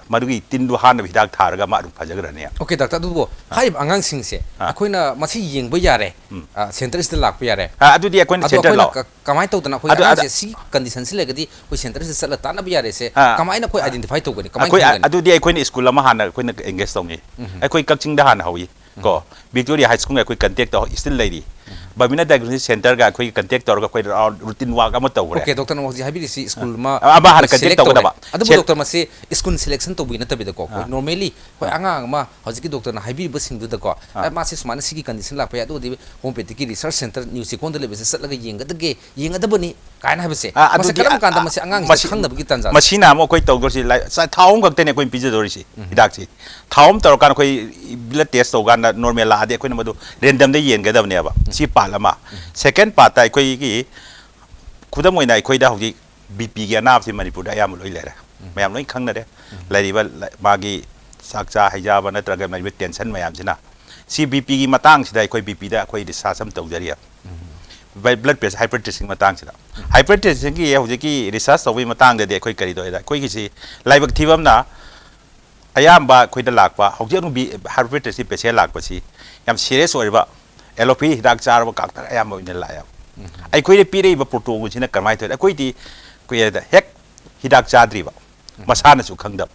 ꯃꯗꯨꯒꯤ ꯇꯤꯟꯗꯨ ꯍꯥꯟꯅꯕ ꯍꯤꯗꯥꯛ ꯊꯥꯔꯒ ꯃꯥ ꯑꯗꯨꯝ ꯐꯖꯈ꯭ꯔꯅꯤ꯫ Okay, doctor, ꯑꯗꯨꯕꯨ ꯍꯥꯏꯔꯤꯕ ꯑꯉꯥꯡꯁꯤꯡꯁꯦ ꯑꯥ꯫ ꯑꯩꯈꯣꯏꯅ ꯃꯁꯤ ꯌꯦꯡꯕ ꯌꯥꯔꯦ, ꯎꯝ꯫ ꯑ, centre ꯁꯤꯗ ꯂꯥꯛꯄ ꯌꯥꯔꯦ꯫ ꯑꯥ, ꯑꯗꯨꯗꯤ ꯑꯩꯈꯣꯏꯅ ꯑꯗꯣ centre ꯑꯩꯈꯣꯏꯅ ꯂꯥꯛꯑꯣ꯫ ꯀ-, ꯀꯃꯥꯏꯅ ꯇꯧꯗꯅ ꯑꯩꯈꯣꯏ ꯑꯗꯨ, ꯑꯗꯨ ꯑꯉꯥꯡꯁꯦ ꯁꯤꯒꯤ condition ꯁꯤ ꯂꯩꯔꯒꯗꯤ ꯑꯩꯈꯣꯏ centre ꯁꯤꯗ ꯆꯠꯂ ꯇꯥꯟꯅꯕ ꯌꯥꯔꯦꯁꯦ ꯑꯥ꯫ ꯀꯃꯥꯏꯅ ꯑꯩꯈꯣꯏ identify ꯇꯧꯒꯅꯤ? ꯀꯃꯥꯏꯅ ꯑꯩꯈꯣꯏ, ꯈꯪꯒꯅꯤ? ꯑꯗꯨꯗꯤ ꯑꯩꯈꯣꯏꯅ school ꯑꯃ ꯍꯥꯟꯅ ꯑꯩꯈꯣꯏꯅ engage ꯇꯧꯅꯤ꯫ ꯎꯝ꯫ ꯑꯩꯈꯣꯏ ꯀꯛꯆꯤꯡꯗ ꯍꯥꯟꯅ ꯍꯧꯏ꯫ ꯎꯝ꯫ ꯀꯣ, Victoria High School ꯒ ꯑꯩꯈꯣꯏ contact ꯇꯧ, still ꯂꯩꯔꯤ꯫ ꯎꯝ꯫ Bhavina Diagnosis Centre ꯒ ꯑꯩꯈꯣꯏꯒꯤ contact ꯇꯧꯔꯒ ꯑꯩꯈꯣꯏ routine work ꯑꯃ ꯇꯧꯈ꯭ꯔꯦ꯫ Okay, doctor ꯅ ꯍꯧꯖꯤꯛ ꯍꯥꯏꯕꯤꯔꯤꯁꯤ school ꯑꯃ ꯑ-, ꯑꯃ ꯍꯥꯟꯅ ꯑꯩꯈꯣꯏ contact select ꯇꯧꯔꯦ꯫ ꯇꯧꯒꯗꯕ꯫ ꯑꯗꯨꯕꯨ select doctor ꯃꯁꯤ school selection ꯇꯧꯕꯒꯤ ꯅꯠꯇꯕꯤꯗꯀꯣ, ꯑꯩꯈꯣꯏ ꯑꯥ꯫ Normally ꯑꯩꯈꯣꯏ ꯑꯥ꯫ ꯑꯉꯥꯡ ꯑꯃ ꯍꯧꯖꯤꯛꯀꯤ doctor ꯅ ꯍꯥꯏꯕꯤꯔꯤꯕꯁꯤꯡꯗꯨꯗꯀꯣ, ꯑꯥ꯫ ꯑꯦ, ꯃꯥꯁꯤ ꯁꯨꯃꯥꯏꯅ ꯁꯤꯒꯤ condition ꯂꯥꯛꯄ ꯌꯥꯏ, ꯑꯗꯨ ꯑꯣꯏꯔꯗꯤ homeopathy ꯒꯤ research centre ꯅ꯭ꯌꯨ ꯆꯦꯛꯀꯣꯟꯗ ꯂꯩꯕꯁꯦ ꯆꯠꯂꯒ ꯌꯦꯡꯒꯗꯒꯦ, ꯌꯦꯡꯒꯗꯕꯅꯤ ꯀꯥꯏꯅ ꯍꯥꯏꯕꯁꯦ, ꯑꯥ, ꯃꯁꯤ ꯑꯗꯨꯗꯤ, ꯀꯔꯝ ꯀꯥꯟꯗ ꯑꯥ, ꯃꯁꯤ ꯑꯉꯥꯡꯁꯤꯗ ꯃꯁꯤ-, ꯈꯪꯅꯕꯒꯤ ꯇꯥꯟꯖꯥ? ꯃꯁꯤꯅ ꯑꯃꯨꯛ ꯑꯩꯈꯣꯏ ꯇꯧꯗꯣꯏꯁꯤ ꯂꯥꯏ-, ꯆ-, ꯊꯥ ꯑꯍꯨꯝ ꯈꯛꯇꯅꯦ ꯑꯩꯈꯣꯏꯅ ꯄꯤꯖꯗꯣꯔꯤꯁꯤ, ꯎꯝ꯫ ꯍꯤꯗꯥꯛꯁꯤ꯫ ꯊꯥ ꯑꯍꯨꯝ ꯇꯧꯔꯀꯥꯟꯗ ꯑꯩꯈꯣꯏ blood test ꯇꯧꯀꯥꯟꯗ normal ꯂꯥꯛꯑꯗꯤ ꯑꯩꯈꯣꯏꯅ ꯃꯗꯨ random ꯗ ꯌꯦꯟꯒꯗꯕꯅꯦꯕ꯫ ꯎꯝ꯫ ꯁꯤ part ꯑꯃ꯫ ꯎꯝ꯫ Second part ꯇ ꯑꯩꯈꯣꯏꯒꯤ, ꯈꯨꯗꯝ ꯑꯣꯏꯅ ꯑꯩꯈꯣꯏꯗ ꯍꯧꯖꯤꯛ B P ꯒꯤ ꯑꯅꯥꯕꯁꯤ ꯃꯅꯤꯄꯨꯔꯗ ꯑꯌꯥꯝꯕ ꯂꯣꯏ ꯂꯩꯔꯦ꯫ ꯎꯝ꯫ ꯃꯌꯥꯝ ꯂꯣꯏ ꯈꯪꯅꯔꯦ꯫ ꯎꯝ꯫ ꯂꯩꯔꯤꯕ ꯂ-, ꯃꯥꯒꯤ ꯆꯥꯛ ꯆꯥ ꯍꯩꯖꯥꯕ ꯅꯠꯇ꯭ꯔꯒ ꯂꯩꯔꯤꯕ tension ꯃꯌꯥꯝꯁꯤꯅ꯫ ꯁꯤ B P ꯒꯤ ꯃꯇꯥꯡꯁꯤꯗ ꯑꯩꯈꯣꯏ B P ꯗ ꯑꯩꯈꯣꯏ research ꯑꯃ ꯇꯧꯖꯔꯤ꯫ ꯎꯝ꯫ ꯕ-, blood pressure, hypertension ꯒꯤ ꯃꯇꯥꯡꯁꯤꯗ꯫ ꯎꯝ꯫ Hypertension ꯒꯤ ꯍꯧꯖꯤꯛꯀꯤ research ꯇꯧꯕꯒꯤ ꯃꯇꯥꯡꯗꯗꯤ ꯑꯩꯈꯣꯏ ꯀꯔꯤ ꯇꯧꯋꯦꯗ, ꯑꯩꯈꯣꯏꯒꯤꯁꯤ ꯂꯥꯏꯕꯛ ꯊꯤꯕ ꯑꯃꯅ ꯑꯌꯥꯝꯕ ꯑꯩꯈꯣꯏꯗ ꯂꯥꯛꯄ ꯍꯧꯖꯤꯛ ꯑꯗꯨꯝ ꯕꯤ-, hypertension ꯒꯤ patient ꯂꯥꯛꯄꯁꯤ ꯌꯥꯝ serious ꯑꯣꯏꯔꯕ allopath ꯍꯤꯗꯥꯛ ꯆꯥꯔꯕ ꯉꯥꯛꯇ ꯑꯌꯥꯝꯕ ꯑꯣꯏꯅ ꯂꯥꯛꯑꯦꯕ꯫ ꯎꯝ꯫ ꯑꯩꯈꯣꯏꯗ ꯄꯤꯔꯛꯏꯕ proton ꯁꯤꯅ ꯀꯃꯥꯏꯅ ꯇꯧꯋꯤ? ꯑꯩꯈꯣꯏꯗꯤ ꯑꯩꯈꯣꯏ ꯍꯦꯛ ꯍꯤꯗꯥꯛ ꯆꯥꯗ꯭ꯔꯤꯕ, ꯃꯁꯥꯅꯁꯨ ꯈꯪꯗꯕ꯫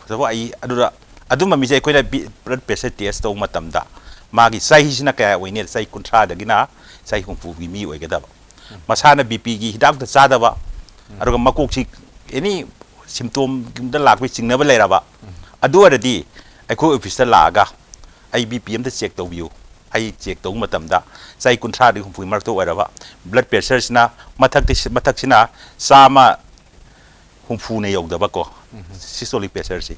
ꯐꯖꯕ ꯑꯩ ꯑꯗꯨꯗ ꯑꯗꯨꯝꯕ ꯃꯤꯁꯦ ꯑꯩꯈꯣꯏꯅ blood pressure test ꯇꯧꯕ ꯃꯇꯝꯗ ꯃꯥꯒꯤ ꯆꯍꯤꯁꯤꯅ ꯀꯌꯥ ꯑꯣꯏꯅꯤ? ꯆꯍꯤ ꯀꯨꯟꯊ꯭ꯔꯥꯗꯒꯤꯅ ꯆꯍꯤ ꯍꯨꯝꯐꯨꯒꯤ ꯃꯤ ꯑꯣꯏꯒꯗꯕ꯫ ꯃꯁꯥꯅ B P ꯒꯤ ꯍꯤꯗꯥꯛꯇ ꯆꯥꯗꯕ, ꯑꯗꯨꯒ ꯃꯀꯣꯛꯁꯤ any symptom ꯒꯨꯝꯕꯗ ꯂꯥꯛꯄꯒꯤ ꯆꯤꯡꯅꯕ ꯂꯩꯔꯕ, ꯑꯗꯨ ꯑꯣꯏꯔꯗꯤ ꯑꯩꯈꯣꯏ office ꯇ ꯂꯥꯛꯑꯒ ꯑꯩ B P ꯑꯝꯇ check ꯇꯧꯕꯤꯌꯨ꯫ ꯑꯩ check ꯇꯧꯕ ꯃꯇꯝꯗ ꯆꯍꯤ ꯀꯨꯟꯊ꯭ꯔꯥꯗꯒꯤ ꯍꯨꯝꯐꯨꯒꯤ ꯃꯔꯛꯇ ꯑꯣꯏꯔꯕ blood pressure ꯁꯤꯅ ꯃꯊꯛꯇ, ꯃꯊꯛꯁꯤꯅ ꯆꯥꯝꯃ ꯍꯨꯝꯐꯨꯅ ꯌꯧꯗꯕꯀꯣ, systolic pressure ꯁꯤ,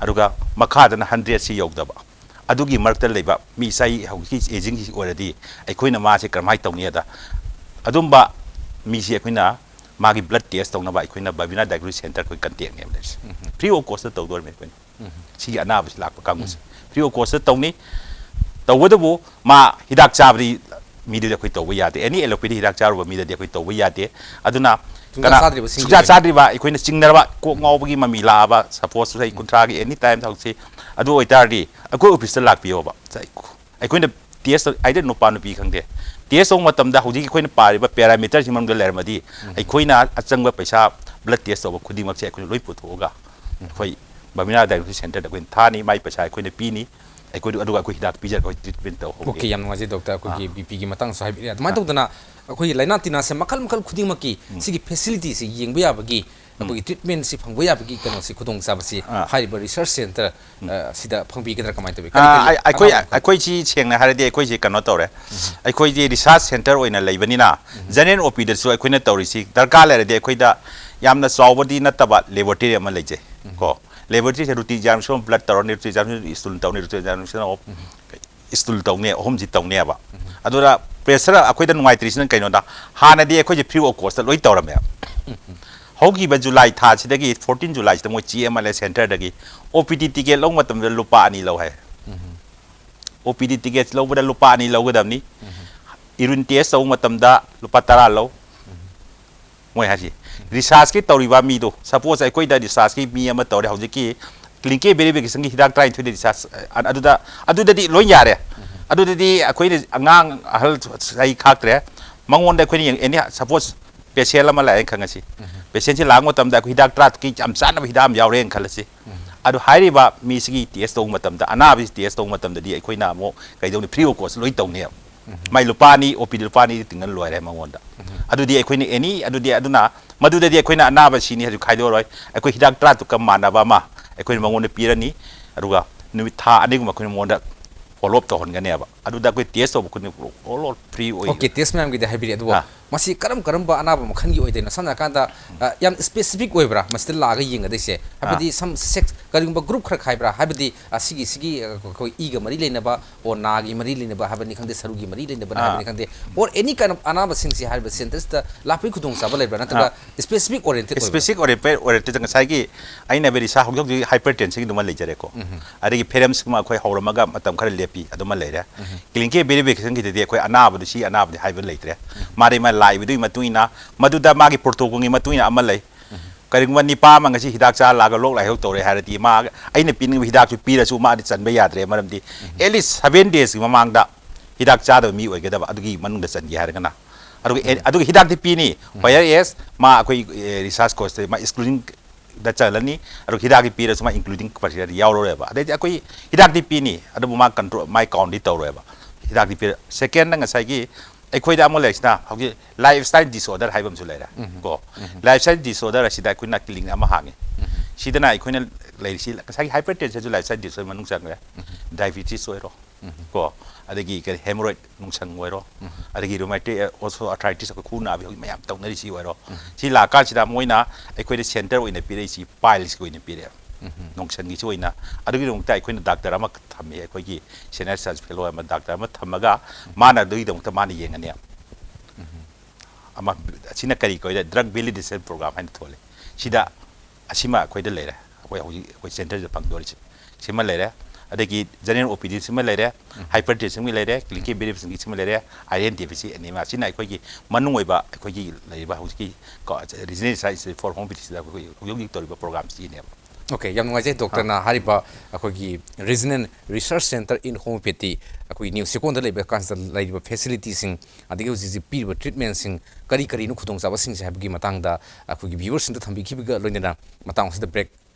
ꯑꯗꯨꯒ ꯃꯈꯥꯗꯅ hundred ꯁꯤ ꯌꯧꯗꯕ, ꯑꯗꯨꯒꯤ ꯃꯔꯛꯇ ꯂꯩꯕ ꯃꯤ ꯆꯍꯤ ꯍꯧꯖꯤꯛꯀꯤ aging ꯁꯤ ꯑꯣꯏꯔꯗꯤ ꯑꯩꯈꯣꯏꯅ ꯃꯥꯁꯦ ꯀꯔꯝꯍꯥꯏꯅ ꯇꯧꯅꯤ ꯍꯥꯏꯗ, ꯑꯗꯨꯝꯕ ꯃꯤꯁꯤ ꯑꯩꯈꯣꯏꯅ ꯃꯥꯒꯤ blood test ꯇꯧꯅꯕ ꯑꯩꯈꯣꯏꯅ Bhavina Diagnostic Center ꯑꯩꯈꯣꯏ contact ꯅꯦꯕ ꯂꯩꯔꯤꯁꯦ꯫ Free of cost ꯇꯧꯗꯣꯔꯤꯕꯅꯤ ꯑꯩꯈꯣꯏꯅ꯫ ꯁꯤꯒꯤ ꯑꯅꯥꯕꯁꯤ ꯂꯥꯛꯄ ꯀꯥꯡꯕꯨꯁꯦ free of cost ꯇꯧꯅꯤ꯫ ꯇꯧꯕꯇꯕꯨ ꯃꯥ ꯍꯤꯗꯥꯛ ꯆꯥꯕꯗꯤ ꯃꯤꯗꯨꯗꯤ ꯑꯩꯈꯣꯏ ꯇꯧꯕ ꯌꯥꯗꯦ꯫ Any allopathy ꯍꯤꯗꯥꯛ ꯆꯥꯔꯨꯕ ꯃꯤꯗꯗꯤ ꯑꯩꯈꯣꯏ ꯇꯧꯕ ꯌꯥꯗꯦ꯫ ꯑꯗꯨꯅ ꯁꯨꯡꯆꯥ ꯀꯅꯥ ꯆꯥꯗ꯭ꯔꯤꯕ, ꯁꯨꯡꯆꯥ ꯁꯤꯡꯗ꯭ꯔꯤꯕ꯫ ꯆꯥꯗ꯭ꯔꯤꯕ, ꯑꯩꯈꯣꯏꯅ ꯆꯤꯡꯅꯔꯕ, ꯀꯣꯛ ꯉꯥꯎꯕꯒꯤ ꯃꯃꯤ ꯂꯥꯛꯑꯕ, suppose ꯆꯍꯤ ꯀꯨꯟꯊ꯭ꯔꯥꯒꯤ any time ꯍꯧꯖꯤꯛꯁꯤ, ꯑꯗꯨ ꯑꯣꯏꯇꯥꯔꯗꯤ ꯑꯩꯈꯣꯏ office ꯇ ꯂꯥꯛꯄꯤꯌꯣꯕ꯫ ꯑꯩꯈꯣꯏꯅ test ꯇꯧ-, either ꯅꯨꯄꯥ ꯅꯨꯄꯤ ꯈꯪꯗꯦ, test ꯇꯧꯕ ꯃꯇꯝꯗ ꯍꯧꯖꯤꯛ ꯑꯩꯈꯣꯏꯅ ꯄꯥꯔꯤꯕ parameter ꯁꯤ ꯃꯅꯨꯡꯗ ꯂꯩꯔꯝꯃꯗꯤ ꯑꯩꯈꯣꯏꯅ ꯑꯆꯪꯕ ꯄꯩꯁꯥ blood test ꯇꯧꯕ ꯈꯨꯗꯤꯡꯃꯛꯁꯦ ꯑꯩꯈꯣꯏꯅ ꯂꯣꯏ ꯄꯨꯊꯣꯛꯑꯒ ꯑꯩꯈꯣꯏ Bhavina Diagnostic Center ꯗ ꯑꯩꯈꯣꯏꯅ ꯊꯥꯅꯤ, ꯃꯥꯏ ꯄꯩꯁꯥ ꯑꯩꯈꯣꯏꯅ ꯄꯤꯅꯤ, ꯑꯩꯈꯣꯏ, ꯑꯗꯨꯒ ꯑꯩꯈꯣꯏ ꯍꯤꯗꯥꯛ ꯄꯤꯖꯔꯒ ꯑꯩꯈꯣꯏ treatment ꯇꯧꯍꯧꯒꯦ꯫ Okay, ꯌꯥꯝ ꯅꯨꯡꯉꯥꯏꯖꯩ doctor, ꯑꯩꯈꯣꯏꯒꯤ B P ꯒꯤ ꯃꯇꯥꯡꯁꯨ ꯍꯥꯏꯕꯤꯔꯛꯑꯦ꯫ ꯑꯗꯨꯃꯥꯏꯅ ꯇꯧꯗꯅ ꯑꯩꯈꯣꯏꯒꯤ ꯂꯥꯏꯅꯥ ꯇꯤꯟꯅꯥꯁꯦ ꯃꯈꯜ ꯃꯈꯜ ꯈꯨꯗꯤꯡꯃꯛꯀꯤ ꯁꯤꯒꯤ facility ꯁꯤ ꯌꯦꯡꯕ ꯌꯥꯕꯒꯤ, ꯑꯩꯈꯣꯏꯒꯤ treatment ꯁꯤ ꯐꯪꯕ ꯌꯥꯕꯒꯤ ꯀꯩꯅꯣꯁꯤ, ꯈꯨꯗꯣꯡꯆꯥꯕꯁꯤ ꯑꯥ꯫ ꯍꯥꯏꯔꯤꯕ research center, ꯑ, ꯁꯤꯗ ꯐꯪꯕꯤꯒꯗ꯭ꯔꯥ, ꯀꯃꯥꯏꯅ ꯇꯧꯋꯤ? ꯀꯔꯤ ꯑꯥ, ꯀꯔꯤ ꯑꯩ-, ꯑꯩꯈꯣꯏ, ꯑꯅꯧꯕ ꯃꯈꯜ? ꯑꯩꯈꯣꯏꯁꯤ ꯁꯦꯡꯅ ꯍꯥꯏꯔꯗꯤ ꯑꯩꯈꯣꯏꯁꯤ ꯀꯩꯅꯣ ꯇꯧꯔꯦ꯫ ꯑꯩꯈꯣꯏꯁꯤ research center ꯑꯣꯏꯅ ꯂꯩꯕꯅꯤꯅ general O P ꯗꯁꯨ ꯑꯩꯈꯣꯏꯅ ꯇꯧꯔꯤꯁꯤ ꯗꯔꯀꯥꯔ ꯂꯩꯔꯗꯤ ꯑꯩꯈꯣꯏꯗ ꯌꯥꯝꯅ ꯆꯥꯎꯕꯗꯤ ꯅꯠꯇꯕ laboratory ꯑꯃ ꯂꯩꯖꯩ꯫ ꯀꯣ, laboratory say routine examination of blood ꯇꯧꯔꯅꯤ, routine examination of stool ꯇꯧꯅꯤ, routine examination of stool ꯇꯧꯅꯤ, ꯑꯍꯨꯝꯁꯤ ꯇꯧꯅꯦꯕ꯫ ꯑꯗꯨꯅ pressure ꯑꯩꯈꯣꯏꯗ ꯅꯨꯡꯉꯥꯏꯇ꯭ꯔꯤꯁꯤꯅ ꯀꯩꯅꯣꯗ, ꯍꯥꯟꯅꯗꯤ ꯑꯩꯈꯣꯏꯁꯦ free of cost ꯂꯣꯏ ꯇꯧꯔꯝꯃꯦꯕ꯫ ꯍꯧꯈꯤꯕ July ꯊꯥꯁꯤꯗꯒꯤ, fourteen July ꯁꯤꯗ ꯃꯣꯏ ꯆꯦ ꯑꯃ ꯂꯩ center ꯗꯒꯤ, O P D ticket ꯂꯧꯕ ꯃꯇꯝꯗ ꯂꯨꯄꯥ ꯑꯅꯤ ꯂꯧ ꯍꯥꯏ꯫ O P D ticket ꯂꯧꯕꯗ ꯂꯨꯄꯥ ꯑꯅꯤ ꯂꯧꯒꯗꯕꯅꯤ꯫ Urine test ꯇꯧꯕ ꯃꯇꯝꯗ ꯂꯨꯄꯥ ꯇꯔꯥ ꯂꯧ꯫ ꯃꯣꯏ ꯍꯥꯏꯁꯤ research ꯀꯤ ꯇꯧꯔꯤꯕ ꯃꯤꯗꯣ, suppose ꯑꯩꯈꯣꯏꯗ research ꯀꯤ ꯃꯤ ꯑꯃ ꯇꯧꯔꯦ, ꯍꯧꯖꯤꯛꯀꯤ clinical verification ꯒꯤ ꯍꯤꯗꯥꯛ ꯇꯔꯥꯅꯤꯊꯣꯏꯗ research, ꯑ, ꯑꯗꯨꯗ, ꯑꯗꯨꯗꯗꯤ ꯂꯣꯏ ꯌꯥꯔꯦ꯫ ꯑꯗꯨꯗꯗꯤ ꯑꯩꯈꯣꯏꯅ ꯑꯉꯥꯡ ꯑꯍꯜ ꯆꯍꯤ ꯈꯥꯛꯇ꯭ꯔꯦ꯫ ꯃꯉꯣꯟꯗ ꯑꯩꯈꯣꯏꯅ ꯌꯦꯡ-, any, suppose patient ꯑꯃ ꯂꯥꯛꯑꯦꯅ ꯈꯪꯉꯁꯤ꯫ ꯄꯦꯁꯦꯟꯁꯤ ꯂꯥꯛꯄ ꯃꯇꯝꯗ ꯑꯩꯈꯣꯏ ꯍꯤꯗꯥꯛ ꯇꯔꯥ ꯇꯔꯨꯛꯀꯤ ꯌꯥꯝ ꯆꯥꯟꯅꯕ ꯍꯤꯗꯥꯛ ꯑꯃ ꯌꯥꯎꯔꯦꯅ ꯈꯜꯂꯁꯤ꯫ ꯑꯗꯨ ꯍꯥꯏꯔꯤꯕ ꯃꯤꯁꯤꯒꯤ ꯇꯦꯁ ꯇꯧꯕ ꯃꯇꯝꯗ, ꯑꯅꯥꯕꯁꯤ ꯇꯦꯁ ꯇꯧꯕ ꯃꯇꯝꯗꯗꯤ ꯑꯩꯈꯣꯏꯅ ꯑꯃꯨꯛ ꯀꯩꯗꯧꯅꯤ, ꯐ꯭ꯔꯤ ꯑꯣꯐ ꯀꯣꯁ ꯂꯣꯏ ꯇꯧꯅꯦꯕ꯫ ꯃꯥꯏ ꯂꯨꯄꯥꯅꯤ, ꯑꯣ ꯄꯤ ꯗꯤ ꯂꯨꯄꯥꯅꯤ ꯇꯤꯡꯉ ꯂꯣꯏꯔꯦ ꯃꯉꯣꯟꯗ꯫ ꯑꯗꯨꯗꯤ ꯑꯩꯈꯣꯏꯅ ꯑꯦꯅꯤ, ꯑꯗꯨꯗꯤ ꯑꯗꯨꯅ ꯃꯗꯨꯗꯗꯤ ꯑꯩꯈꯣꯏꯅ ꯑꯅꯥꯕ ꯁꯤꯅꯤ ꯍꯥꯏꯁꯨ ꯈꯥꯏꯗꯣꯛꯑꯔꯣꯏ꯫ ꯑꯩꯈꯣꯏ ꯍꯤꯗꯥꯛ ꯇꯔꯥ ꯇꯔꯨꯛꯀ ꯃꯥꯟꯅꯕ ꯑꯃ ꯑꯩꯈꯣꯏꯅ ꯃꯉꯣꯟꯗ ꯄꯤꯔꯅꯤ, ꯑꯗꯨꯒ ꯅꯨꯃꯤꯠ ꯊꯥ ꯑꯅꯤꯒꯨꯝꯕ ꯑꯩꯈꯣꯏꯅ ꯃꯉꯣꯟꯗ ꯐꯣꯂꯣ ꯑꯞ ꯇꯧꯍꯟꯒꯅꯦꯕ꯫ ꯑꯗꯨꯗ ꯑꯩꯈꯣꯏ ꯇꯦꯁ ꯇꯧꯕ ꯈꯨꯗꯤꯡꯃꯛ ꯑꯣꯜ ꯑꯣꯜ ꯐ꯭ꯔꯤ ꯑꯣꯏ꯫ ꯑꯣꯀꯦ, ꯇꯦꯁ ꯃꯌꯥꯝꯒꯤꯗꯤ ꯍꯥꯏꯕꯤꯔꯤ, ꯑꯗꯨꯕꯨ ꯑꯥ꯫ ꯃꯁꯤ ꯀꯔꯝ ꯀꯔꯝꯕ ꯑꯅꯥꯕ ꯃꯈꯜꯒꯤ ꯑꯣꯏꯗꯣꯏꯅꯣ? ꯁꯝꯅ ꯍꯥꯏꯔꯀꯥꯟꯗ, ꯑ, ꯌꯥꯝ ꯁ꯭ꯄꯦꯁꯤꯐꯤꯛ ꯑꯣꯏꯕ꯭ꯔꯥ ꯃꯁꯤꯗ ꯂꯥꯛꯑꯒ ꯌꯦꯡꯒꯗꯣꯏꯁꯦ? ꯍꯥꯏꯕꯗꯤ ꯁꯝ ꯁꯦꯛꯁ, ꯀꯔꯤꯒꯨꯝꯕ ꯒ꯭ꯔꯨꯞ ꯈꯔ ꯈꯥꯏꯕ꯭ꯔꯥ? ꯍꯥꯏꯕꯗꯤ, ꯑ, ꯁꯤꯒꯤ, ꯁꯤꯒꯤ, ꯑ, ꯑꯩꯈꯣꯏ ꯏꯒ ꯃꯔꯤ ꯂꯩꯅꯕ, ꯑꯣ, ꯅꯥꯒꯤ ꯃꯔꯤ ꯂꯩꯅꯕ ꯍꯥꯏꯕꯅꯤ ꯈꯪꯗꯦ, ꯁꯔꯨꯒꯤ ꯃꯔꯤ ꯂꯩꯅꯕꯅ ꯑꯥ꯫ ꯍꯥꯏꯕꯅꯤ ꯈꯪꯗꯦ, or any kind of ꯑꯅꯥꯕꯁꯤꯡꯁꯦ ꯍꯥꯏꯔꯤꯕ ꯁꯦꯟꯇꯔꯁꯤꯗ ꯂꯥꯛꯄꯒꯤ ꯈꯨꯗꯣꯡꯆꯥꯕ ꯂꯩꯕ꯭ꯔꯥ? ꯅꯠꯇ꯭ꯔꯒ ꯑꯥ꯫ ꯁ꯭ꯄꯦꯁꯤꯐꯤꯛ ꯑꯣꯔꯤꯌꯦꯟꯇꯦꯠ ꯑꯣꯏꯕ꯭ꯔꯥ? ꯁ꯭ꯄꯦꯁꯤꯐꯤꯛ ꯑꯣꯔꯤꯌꯦꯟꯇꯦꯠ, ꯑꯣꯔꯤꯌꯦꯟꯇꯦꯠ ꯉꯁꯥꯏꯒꯤ ꯑꯩꯅ ꯍꯥꯏꯕꯗꯤ ꯏꯁꯥ ꯍꯧꯖꯤꯛ ꯍꯧꯖꯤꯛ ꯍꯥꯏꯄꯔ ꯇꯦꯟꯁꯟꯒꯤꯗꯨꯃ ꯂꯩꯖꯔꯦꯀꯣ꯫ ꯑꯗꯒꯤ ꯐꯦꯔꯝꯁꯀꯨꯝꯕ ꯑꯩꯈꯣꯏ ꯍꯧꯔꯝꯃꯒ ꯃꯇꯝ ꯈꯔ ꯂꯦꯞꯄꯤ, ꯑꯗꯨꯃ ꯂꯩꯔꯦ꯫ ꯀ꯭ꯂꯤꯅꯤꯀꯦꯜ ꯚꯦꯔꯤꯐꯤꯀꯦꯁꯟꯒꯤꯗꯗꯤ ꯑꯩꯈꯣꯏ ꯑꯅꯥꯕꯗꯨ ꯁꯤ ꯑꯅꯥꯕꯗꯤ ꯍꯥꯏꯕ ꯂꯩꯇ꯭ꯔꯦ꯫ ꯃꯥꯗꯤ ꯃꯥ ꯂꯥꯛꯏꯕꯗꯨꯒꯤ ꯃꯇꯨꯡ ꯏꯟꯅ, ꯃꯗꯨꯗ ꯃꯥꯒꯤ ꯄ꯭ꯔꯣꯇꯣꯀꯣꯜꯒꯤ ꯃꯇꯨꯡ ꯏꯟꯅ ꯑꯃ ꯂꯩ꯫ ꯀꯔꯤꯒꯨꯝꯕ ꯅꯤꯄꯥ ꯑꯃ ꯉꯁꯤ ꯍꯤꯗꯥꯛ ꯆꯥꯔ ꯂꯥꯛꯑꯒ ꯂꯣꯛ ꯂꯥꯏꯍꯧ ꯇꯧꯔꯦ ꯍꯥꯏꯔꯗꯤ, ꯃꯥ ꯑꯩꯅ ꯄꯤꯅꯤꯡꯕ ꯍꯤꯗꯥꯛꯁꯨ ꯄꯤꯔꯁꯨ ꯃꯥꯗꯤ ꯆꯟꯕ ꯌꯥꯗ꯭ꯔꯦ, ꯃꯔꯝꯗꯤ ꯑꯦꯠ ꯂꯤꯁ ꯁꯚꯦꯟ ꯗꯦꯖꯀꯤ ꯃꯃꯥꯡꯗ ꯍꯤꯗꯥꯛ ꯆꯥꯗꯕ ꯃꯤ ꯑꯣꯏꯒꯗꯕ, ꯑꯗꯨꯒꯤ ꯃꯅꯨꯡꯗ ꯆꯟꯒꯦ ꯍꯥꯏꯔꯒꯅ꯫ ꯑꯗꯨꯒ ꯑꯦ-, ꯑꯗꯨꯒ ꯍꯤꯗꯥꯛꯇꯤ ꯄꯤꯅꯤ, ꯋꯥꯏ ꯑꯥꯔ ꯑꯦꯁ, ꯃꯥ ꯑꯩꯈꯣꯏ, ꯑꯦ, ꯔꯤꯁꯥꯔꯁ ꯀꯣꯁꯇ ꯃꯥ ꯑꯦꯛꯁꯀ꯭ꯂꯨꯗꯤꯡꯗ ꯆꯜꯂꯅꯤ, ꯑꯗꯨꯒ ꯍꯤꯗꯥꯛꯇꯤ ꯄꯤꯔꯁꯨ ꯃꯥ ꯏꯟꯀ꯭ꯂꯨꯗꯤꯡ ꯄ꯭ꯔꯣꯁꯤꯖꯔꯗ ꯌꯥꯎꯔꯔꯣꯏꯕ꯫ ꯑꯗꯩꯗꯤ ꯑꯩꯈꯣꯏ ꯍꯤꯗꯥꯛꯇꯤ ꯄꯤꯅꯤ, ꯑꯗꯨꯕꯨ ꯃꯥ ꯀꯟꯇ꯭ꯔꯣꯜ, ꯃꯥꯏ ꯀꯥꯎꯟꯗꯤ ꯇꯧꯔꯣꯏꯕ꯫ ꯍꯤꯗꯥꯛꯇꯤ ꯄꯤꯔ-, ꯁꯦꯀꯦꯟꯗ ꯉꯁꯥꯏꯒꯤ ꯑꯩꯈꯣꯏꯗ ꯑꯃꯨꯛ ꯂꯩꯔꯤꯁꯤꯅ ꯍꯧꯖꯤꯛ ꯂꯥꯏꯐ ꯁ꯭ꯇꯥꯏꯜ ꯗꯤꯁꯑꯣꯔꯗꯔ ꯍꯥꯏꯕ ꯑꯃꯁꯨ ꯂꯩꯔꯦ꯫ ꯀꯣ, ꯂꯥꯏꯐ ꯁ꯭ꯇꯥꯏꯜ ꯗꯤꯁꯑꯣꯔꯗꯔ ꯑꯁꯤꯗ ꯑꯩꯈꯣꯏꯅ ꯀ꯭ꯂꯤꯅꯤꯛ ꯑꯃ ꯍꯥꯡꯉꯤ꯫ ꯁꯤꯗꯅ ꯑꯩꯈꯣꯏꯅ ꯂꯩꯔꯤꯁꯤ ꯉꯁꯥꯏꯒꯤ ꯍꯥꯏꯄꯔ ꯇꯦꯟꯁꯟꯁꯨ ꯂꯥꯏꯐ ꯁ꯭ꯇꯥꯏꯜ ꯗꯤꯁꯑꯣꯔꯗꯔ ꯃꯅꯨꯡ ꯆꯟꯈ꯭ꯔꯦ, ꯗꯥꯏꯕꯤꯇꯤꯁ ꯑꯣꯏꯔꯣ, ꯀꯣ, ꯑꯗꯒꯤ ꯀꯔꯤ, ꯍꯦꯃꯣꯔꯣꯏꯗ ꯅꯨꯡꯁꯪ ꯑꯣꯏꯔꯣ, ꯑꯗꯒꯤ ꯔꯨꯃꯥꯇꯤꯛ ꯑꯣꯁꯣ ꯑꯥꯔꯊ꯭ꯔꯥꯏꯇꯤꯁ, ꯑꯩꯈꯣꯏ ꯈꯨꯎ ꯅꯥꯕꯤ, ꯍꯧꯖꯤꯛ ꯃꯌꯥꯝ ꯇꯧꯅꯔꯤꯁꯤ ꯑꯣꯏꯔꯣ꯫ ꯁꯤ ꯂꯥꯛꯀꯥꯟꯁꯤꯗ ꯃꯣꯏꯅ ꯑꯩꯈꯣꯏꯗ ꯁꯦꯟꯇꯔ ꯑꯣꯏꯅ ꯄꯤꯔꯛꯏꯁꯤ, ꯄꯥꯏꯜꯁꯀꯤ ꯑꯣꯏꯅ ꯄꯤꯔꯛꯑꯦ, ꯅꯣꯡꯁꯪꯒꯤꯁꯨ ꯑꯣꯏꯅ꯫ ꯑꯗꯨꯒꯤꯗꯃꯛꯇ ꯑꯩꯈꯣꯏꯅ ꯗꯥꯛꯇꯔ ꯑꯃ ꯊꯝꯃꯤ, ꯑꯩꯈꯣꯏꯒꯤ ꯁꯦꯅꯤꯌꯔ ꯔꯤꯁꯔꯁ ꯐꯦꯂꯣ ꯑꯃ, ꯗꯥꯛꯇꯔ ꯑꯃ ꯊꯝꯃꯒ ꯃꯥꯅ ꯑꯗꯨꯒꯤꯗꯃꯛꯇ ꯃꯥꯅ ꯌꯦꯡꯉꯅꯤ꯫ ꯑꯃ, ꯑꯁꯤꯅ ꯀꯔꯤ ꯀꯧꯏꯗ, ꯗ꯭ꯔꯒ ꯚꯦꯂꯤꯗꯦꯁꯟ ꯄ꯭ꯔꯣꯒ꯭ꯔꯥꯝ ꯍꯥꯏꯅ ꯊꯣꯜꯂꯤ꯫ ꯁꯤꯗ ꯑꯁꯤꯃ ꯑꯩꯈꯣꯏꯗ ꯂꯩꯔꯦ, ꯑꯩꯈꯣꯏ ꯍꯧꯖꯤꯛ ꯑꯩꯈꯣꯏ ꯁꯦꯟꯇꯔꯁꯤꯗ ꯐꯪꯗꯣꯔꯤꯁꯦ꯫ ꯁꯤꯃ ꯂꯩꯔꯦ, ꯑꯗꯒꯤ ꯖꯦꯅꯔꯦꯜ ꯑꯣ ꯄꯤ ꯗꯤ ꯁꯤꯃ ꯂꯩꯔꯦ, ꯍꯥꯏꯄꯔ ꯇꯦꯟꯁꯟꯒꯤ ꯂꯩꯔꯦ, ꯀ꯭ꯂꯤꯅꯤꯀꯦꯜ ꯚꯦꯔꯤꯐꯤꯀꯦꯁꯟꯒꯤ ꯁꯤꯃ ꯂꯩꯔꯦ, ꯑꯥꯏ ꯑꯦꯟ ꯗꯤ ꯑꯦꯐ ꯁꯤ ꯑꯦꯅꯤꯃꯥ꯫ ꯁꯤꯅ ꯑꯩꯈꯣꯏꯒꯤ ꯃꯅꯨꯡ ꯑꯣꯏꯕ ꯑꯩꯈꯣꯏꯒꯤ ꯂꯩꯔꯤꯕ ꯍꯧꯖꯤꯛꯀꯤ ꯀꯣ, ꯔꯤꯖꯅꯦꯜ ꯔꯤꯁꯔꯁ ꯏꯟꯁꯇꯤꯇ꯭ꯌꯨꯠ ꯐꯣꯔ ꯍꯣꯝ ꯚꯤꯖꯤꯠꯁꯤꯗ ꯑꯩꯈꯣꯏ ꯍꯧꯖꯤꯛ ꯍꯧꯖꯤꯛ ꯇꯧꯔꯤꯕ ꯄ꯭ꯔꯣꯒ꯭ꯔꯥꯝꯁꯤꯅꯦꯕ꯫ ꯑꯣꯀꯦ, ꯌꯥꯝ ꯅꯨꯡꯉꯥꯏꯖꯩ ꯗꯣꯛꯇꯔꯅ ꯍꯥꯏꯔꯤꯕ ꯑꯩꯈꯣꯏꯒꯤ Regional Research Centre in Homeopathy, ꯑꯩꯈꯣꯏ ꯅ꯭ꯌꯨ ꯁꯤꯀꯣꯟꯗ ꯂꯩꯕ ꯀꯥꯟꯁꯤꯗ ꯂꯩꯔꯤꯕ ꯐꯦꯁꯤꯂꯤꯇꯤꯁꯤꯡ, ꯑꯗꯒꯤ ꯍꯧꯖꯤꯛ ꯍꯧꯖꯤꯛ ꯄꯤꯔꯤꯕ ꯇ꯭ꯔꯤꯠꯃꯦꯟꯁꯤꯡ, ꯀꯔꯤ ꯀꯔꯤꯅꯣ ꯈꯨꯗꯣꯡꯆꯥꯕꯁꯤꯡꯁꯦ ꯍꯥꯏꯕꯒꯤ ꯃꯇꯥꯡꯗ ꯑꯩꯈꯣꯏꯒꯤ ꯚ꯭ꯌꯨꯋꯔꯁꯤꯡꯗ ꯊꯝꯕꯤꯈꯤꯕꯒ ꯂꯣꯏꯅꯅ ꯃꯇꯥꯡ ꯑꯁꯤꯗ ꯕ꯭ꯔꯦꯛ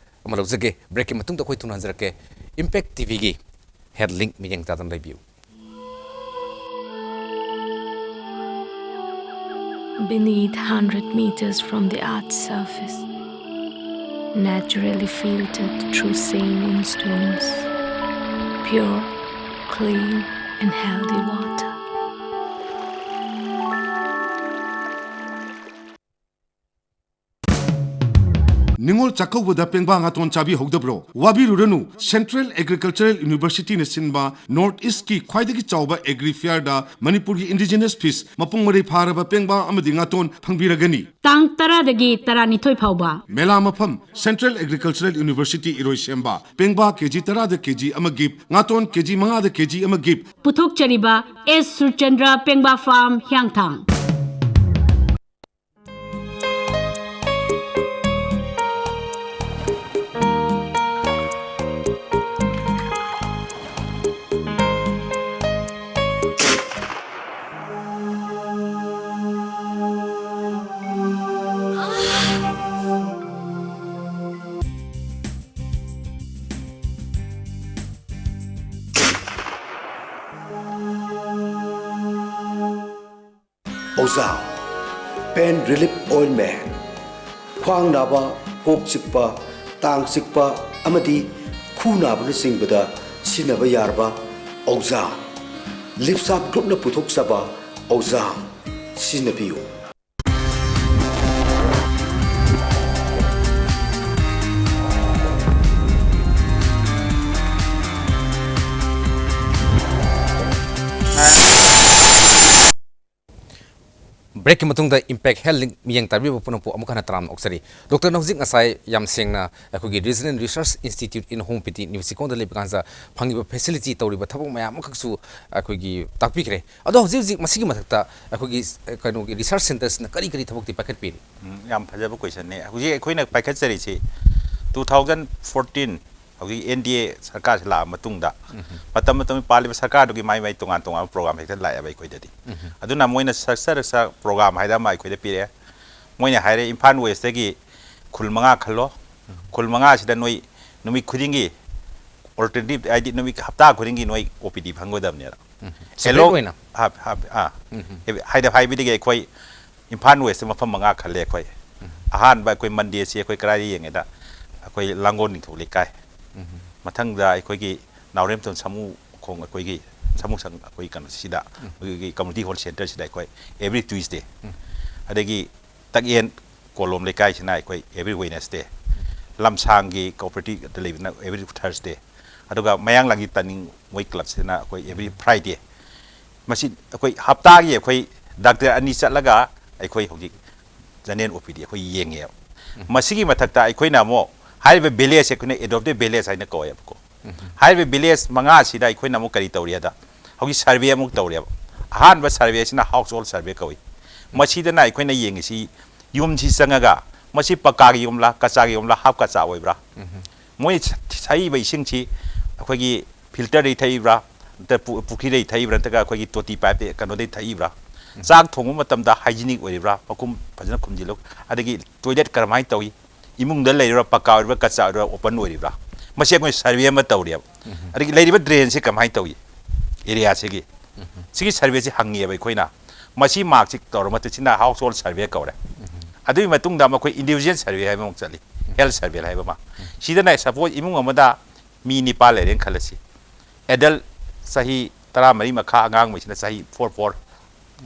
ꯑꯃ ꯂꯧꯖꯒꯦ꯫ ꯕ꯭ꯔꯦꯛꯀꯤ ꯃꯇꯨꯡꯗ ꯑꯩꯈꯣꯏ ꯊꯨꯅ ꯍꯟꯖꯔꯛꯀꯦ꯫ ꯏꯝꯄꯦꯛ ꯇꯤꯚꯤꯒꯤ ꯍꯦꯗ ꯂꯤꯡ ꯃꯤꯠꯌꯦꯡ ꯇꯥꯗꯨꯅ ꯂꯩꯕꯤꯌꯨ꯫ Beneath, hundred meters from the earth's surface, naturally filtered through saline stones, pure, clean, and healthy water. ꯅꯤꯉꯣꯜ ꯆꯥꯛꯀꯧꯕꯗ ꯄꯦꯡꯕꯥ ꯉꯥꯇꯣꯟ ꯆꯥꯕꯤꯍꯧꯗꯕ꯭ꯔꯣ? ꯋꯥꯕꯤꯔꯨꯔꯅꯨ, Central Agricultural Universityꯅ ꯁꯤꯟꯕ North Eastꯀꯤ ꯈ꯭ꯋꯥꯏꯗꯒꯤ ꯆꯥꯎꯕ Agri Fairꯗ ꯃꯅꯤꯄꯨꯔꯒꯤ Indigenous Fish, ꯃꯄꯨꯡ ꯃꯔꯩ ꯐꯥꯔꯕ ꯄꯦꯡꯕꯥ ꯑꯃꯗꯤ ꯉꯥꯇꯣꯟ ꯐꯪꯕꯤꯔꯒꯅꯤ꯫ ꯇꯥꯡ ꯇꯔꯥꯗꯒꯤ ꯇꯔꯥꯅꯤꯊꯣꯏ ꯐꯥꯎꯕ꯫ ꯃꯦꯂꯥ ꯃꯐꯝ, Central Agricultural University ꯏꯔꯣꯏꯁꯦꯝꯕ꯫ ꯄꯦꯡꯕꯥ ꯀꯦꯖꯤ ꯇꯔꯥꯗ ꯀꯦꯖꯤ ꯑꯃ ꯒꯤꯐ, ꯉꯥꯇꯣꯟ ꯀꯦꯖꯤ ꯃꯉꯥꯗ ꯀꯦꯖꯤ ꯑꯃ ꯒꯤꯐ꯫ ꯄꯨꯊꯣꯛꯆꯔꯤꯕ ꯑꯦꯁ ꯁꯨꯔꯆꯟꯗ꯭ꯔ ꯄꯦꯡꯕꯥ ꯐꯥꯔꯝ, ꯍꯤꯌꯥꯡꯊꯥꯡ꯫ Ozam, Pain Relief Ointment, ꯈ꯭ꯋꯥꯡ ꯅꯥꯕ, ꯀꯣꯛ ꯆꯤꯛꯄ, ꯇꯥꯡ ꯆꯤꯛꯄ ꯑꯃꯗꯤ ꯈꯨ ꯅꯥꯕꯅꯆꯤꯡꯕꯗ ꯁꯤꯖꯤꯟꯅꯕ ꯌꯥꯔꯕ Ozam, Lipsap Groupꯅ ꯄꯨꯊꯣꯛꯆꯕ Ozam ꯁꯤꯖꯤꯟꯅꯕꯤꯌꯨ꯫ ꯕ꯭ꯔꯦꯛꯀꯤ ꯃꯇꯨꯡꯗ ꯏꯝꯄꯦꯛ ꯍꯦꯜ ꯂꯤꯡ ꯃꯤꯠꯌꯦꯡ ꯇꯥꯕꯤꯔꯤꯕ ꯄꯨꯝꯅꯃꯛꯄꯨ ꯑꯃꯨꯛ ꯍꯟꯅ ꯇꯔꯥꯝꯅ ꯑꯣꯛꯆꯔꯤ꯫ ꯗꯣꯛꯇꯔꯅ ꯍꯧꯖꯤꯛ ꯉꯁꯥꯏ ꯌꯥꯝ ꯁꯦꯡꯅ ꯑꯩꯈꯣꯏꯒꯤ Regional Research Institute in Homeopathy new Checkon ꯂꯩꯕ ꯀꯥꯟꯁꯤꯗ ꯐꯪꯉꯤꯕ ꯐꯦꯁꯤꯂꯤꯇꯤ, ꯇꯧꯔꯤꯕ ꯊꯕꯛ ꯃꯌꯥꯝ ꯑꯃꯈꯛꯁꯨ ꯑꯩꯈꯣꯏꯒꯤ ꯇꯥꯛꯄꯤꯈ꯭ꯔꯦ꯫ ꯑꯗꯣ ꯍꯧꯖꯤꯛ ꯍꯧꯖꯤꯛ ꯃꯁꯤꯒꯤ ꯃꯊꯛꯇ ꯑꯩꯈꯣꯏꯒꯤ, ꯑ, ꯀꯩꯅꯣꯒꯤ ꯔꯤꯁꯔꯆ ꯁꯦꯟꯇꯔꯁꯤꯅ ꯀꯔꯤ ꯀꯔꯤ ꯊꯕꯛꯇꯤ ꯄꯥꯏꯈꯠꯄꯤꯔꯤ? ꯎꯝ, ꯌꯥꯝ ꯐꯖꯕ ꯀꯣꯏꯁꯟꯅꯦ꯫ ꯍꯧꯖꯤꯛ ꯑꯩꯈꯣꯏꯅ ꯄꯥꯏꯈꯠꯆꯔꯤꯁꯤ ꯇꯨ ꯊꯥꯎꯖꯟ ꯐꯣꯔꯇꯤꯟ ꯍꯧꯖꯤꯛ ꯑꯦꯟ ꯗꯤ ꯑꯦ ꯁꯔꯀꯥꯔꯁꯤ ꯂꯥꯛꯑ ꯃꯇꯨꯡꯗ ꯃꯇꯝ ꯃꯇꯝꯒꯤ ꯄꯥꯜꯂꯤꯕ ꯁꯔꯀꯥꯔꯗꯨꯒꯤ ꯃꯥꯏ ꯃꯥꯏ ꯇꯣꯉꯥꯟ ꯇꯣꯉꯥꯟꯕ ꯄ꯭ꯔꯣꯒ꯭ꯔꯥꯝ ꯍꯦꯛꯇ ꯂꯥꯛꯑꯦꯕ ꯑꯩꯈꯣꯏꯗꯗꯤ꯫ ꯑꯗꯨꯅ ꯃꯣꯏꯅ ꯁꯛꯆꯔꯛꯆ ꯄ꯭ꯔꯣꯒ꯭ꯔꯥꯝ ꯍꯥꯏꯗ ꯑꯃ ꯑꯩꯈꯣꯏꯗ ꯄꯤꯔꯛꯑꯦ꯫ ꯃꯣꯏꯅ ꯍꯥꯏꯔꯦ, "ꯏꯝꯐꯥꯜ ꯋꯦꯁꯇꯒꯤ ꯈꯨꯜ ꯃꯉꯥ ꯈꯜꯂꯣ, ꯈꯨꯜ ꯃꯉꯥꯁꯤꯗ ꯅꯣꯏ ꯅꯨꯃꯤꯠ ꯈꯨꯗꯤꯡꯒꯤ ꯑꯣꯜꯇꯔꯅꯦꯇꯤꯞ, ꯍꯥꯏꯗꯤ ꯅꯨꯃꯤꯠ ꯍꯞꯇꯥ ꯈꯨꯗꯤꯡꯒꯤ ꯅꯣꯏ ꯑꯣ ꯄꯤ ꯗꯤ ꯐꯪꯒꯗꯕꯅꯦꯅ"꯫ Separate ꯑꯦꯂꯣ-, ꯑꯣꯏꯅ? ꯍꯥꯞ-, ꯍꯥꯞ-, ꯑꯥ꯫ ꯍꯥꯏꯗ-, ꯍꯥꯏꯕꯗꯒꯤ ꯑꯩꯈꯣꯏ ꯏꯝꯐꯥꯜ ꯋꯦꯁꯇ ꯃꯐꯝ ꯃꯉꯥ ꯈꯜꯂꯦ ꯑꯩꯈꯣꯏ꯫ ꯑꯍꯥꯟꯕ ꯑꯩꯈꯣꯏ ꯃꯟꯗꯦꯁꯤ ꯑꯩꯈꯣꯏ ꯀꯗꯥꯏꯗ ꯌꯦꯡꯉꯦꯗ, ꯑꯩꯈꯣꯏ ꯂꯥꯡꯒꯣꯜ ꯅꯤꯡꯊꯧ ꯂꯩꯀꯥꯏ꯫ ꯃꯊꯪꯗ ꯑꯩꯈꯣꯏꯒꯤ ꯅꯥꯎꯔꯦꯝꯇꯣꯟ ꯁꯥꯃꯨꯈꯣꯡ, ꯑꯩꯈꯣꯏꯒꯤ ꯁꯥꯃꯨ ꯁꯪ-, ꯑꯩꯈꯣꯏ ꯀꯩꯅꯣꯁꯤꯗ, ꯑꯩꯈꯣꯏꯒꯤ community hall centreꯁꯤꯗ ꯑꯩꯈꯣꯏ every Tuesday꯫ ꯑꯗꯒꯤ ꯇꯛꯌꯦꯟ ꯀꯣꯂꯣꯝ ꯂꯩꯀꯥꯏꯁꯤꯅ ꯑꯩꯈꯣꯏ every Wednesday꯫ ꯂꯝꯁꯥꯡꯒꯤ cooperative ꯂꯩꯕꯅ every Thursday꯫ ꯑꯗꯨꯒ ꯃꯌꯥꯡ ꯂꯥꯡꯒꯤ ꯇꯥꯅꯤꯡ ꯃꯣꯏ clubꯁꯤꯅ ꯑꯩꯈꯣꯏ every Friday꯫ ꯃꯁꯤ ꯑꯩꯈꯣꯏ ꯍꯞꯇꯥꯒꯤ ꯑꯩꯈꯣꯏ ꯗꯥꯛꯇꯔ ꯑꯅꯤ ꯆꯠꯂꯒ ꯑꯩꯈꯣꯏ ꯍꯧꯖꯤꯛ general ꯑꯣ ꯄꯤ ꯗꯤ ꯑꯩꯈꯣꯏ ꯌꯦꯡꯉꯦꯕ꯫ ꯃꯁꯤꯒꯤ ꯃꯊꯛꯇ ꯑꯩꯈꯣꯏꯅ ꯑꯃꯨꯛ ꯍꯥꯏꯔꯤꯕ villageꯁꯦ ꯑꯩꯈꯣꯏꯅ adopted village ꯍꯥꯏꯅ ꯀꯧꯋꯦꯕꯀꯣ꯫ ꯍꯥꯏꯔꯤꯕ village ꯃꯉꯥꯁꯤꯗ ꯑꯩꯈꯣꯏꯅ ꯑꯃꯨꯛ ꯀꯔꯤ ꯇꯧꯔꯤ ꯍꯥꯏꯗ, ꯍꯧꯖꯤꯛ survey ꯑꯃꯨꯛ ꯇꯧꯔꯦꯕ꯫ ꯑꯍꯥꯟꯕ surveyꯁꯤꯅ household survey ꯀꯧꯏ꯫ ꯃꯁꯤꯗꯅ ꯑꯩꯈꯣꯏꯅ ꯌꯦꯡꯉꯤꯁꯤ ꯌꯨꯝꯁꯤ ꯆꯪꯉꯒ ꯃꯁꯤ ꯄꯛꯀꯥꯒꯤ ꯌꯨꯝꯂꯥ, ꯀꯆꯥꯒꯤ ꯌꯨꯝꯂꯥ, ꯍꯥꯞ ꯀꯆꯥ ꯑꯣꯏꯕ꯭ꯔꯥ? ꯃꯣꯏ ꯊꯛꯏꯕ ꯏꯁꯤꯡꯁꯤ ꯑꯩꯈꯣꯏꯒꯤ filterꯗꯒꯤ ꯊꯛꯏꯕ꯭ꯔꯥ, ꯅꯠꯇ꯭ꯔ ꯄꯨ-, ꯄꯨꯈ꯭ꯔꯤꯗꯒꯤ ꯊꯛꯏꯕ꯭ꯔꯥ, ꯅꯠꯇ꯭ꯔꯒ ꯑꯩꯈꯣꯏꯒꯤ ꯇꯣꯇꯤ pipe ꯀꯩꯅꯣꯗꯒꯤ ꯊꯛꯏꯕ꯭ꯔꯥ? ꯆꯥꯛ ꯊꯣꯡꯕ ꯃꯇꯝꯗ hygienic ꯑꯣꯏꯔꯤꯕ꯭ꯔꯥ, ꯃꯈꯨꯝ ꯐꯖꯅ ꯈꯨꯝꯖꯤꯜꯂꯨ꯫ ꯑꯗꯒꯤ toilet ꯀꯔꯝꯍꯥꯏꯅ ꯇꯧꯏ? ꯏꯃꯨꯡꯗ ꯂꯩꯔꯤꯕ꯭ꯔꯥ, ꯄꯛꯀꯥ ꯑꯣꯏꯔꯤꯕ꯭ꯔꯥ, ꯀꯆꯥ ꯑꯣꯏꯔꯤꯕ꯭ꯔꯥ, open ꯑꯣꯏꯔꯤꯕ꯭ꯔꯥ? ꯃꯁꯤ ꯑꯩꯈꯣꯏ survey ꯑꯃ ꯇꯧꯔꯤꯕ꯫ ꯑꯗꯒꯤ ꯂꯩꯔꯤꯕ drainꯁꯤ ꯀꯃꯥꯏꯅ ꯇꯧꯏ areaꯁꯤꯒꯤ? ꯁꯤꯒꯤ surveyꯁꯤ ꯍꯪꯉꯤꯑꯕ ꯑꯩꯈꯣꯏꯅ꯫ ꯃꯁꯤ markꯁꯤ ꯇꯧꯔ ꯃꯇꯨꯡ ꯁꯤꯅ household survey ꯀꯧꯔꯦ꯫ ꯑꯗꯨꯒꯤ ꯃꯇꯨꯡꯗ ꯑꯃ ꯑꯩꯈꯣꯏ individual survey ꯍꯥꯏꯕ ꯑꯃꯨꯛ ꯆꯠꯂꯤ, health survey ꯍꯥꯏꯕ ꯑꯃ꯫ ꯁꯤꯗꯅ suppose ꯏꯃꯨꯡ ꯑꯃꯗ ꯃꯤ ꯅꯤꯄꯥꯟ ꯂꯩꯔꯦꯅ ꯈꯜꯂꯁꯤ꯫ Adult ꯆꯍꯤ ꯇꯔꯥꯃꯔꯤ ꯃꯈꯥ, ꯑꯉꯥꯡꯉꯩꯁꯤꯅ ꯆꯍꯤ four four꯫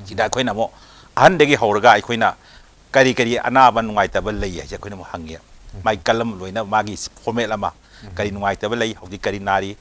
ꯁꯤꯗ ꯑꯩꯈꯣꯏꯅ ꯑꯃꯨꯛ ꯑꯍꯟꯗꯒꯤ ꯍꯧꯔꯒ ꯑꯩꯈꯣꯏꯅ ꯀꯔꯤ ꯀꯔꯤ ꯑꯅꯥꯕ ꯅꯨꯡꯉꯥꯏꯇꯕ ꯂꯩ ꯍꯥꯏꯁꯦ ꯑꯩꯈꯣꯏꯅ ꯑꯃꯨꯛ ꯍꯪꯉꯦ꯫ ꯃꯥꯏ ꯀꯂꯝ ꯂꯣꯏꯅ ꯃꯥꯒꯤ format ꯑꯃ, ꯀꯔꯤ ꯅꯨꯡꯉꯥꯏꯇꯕ ꯂꯩ, ꯍꯧꯖꯤꯛ ꯀꯔꯤ ꯅꯥꯔꯤ,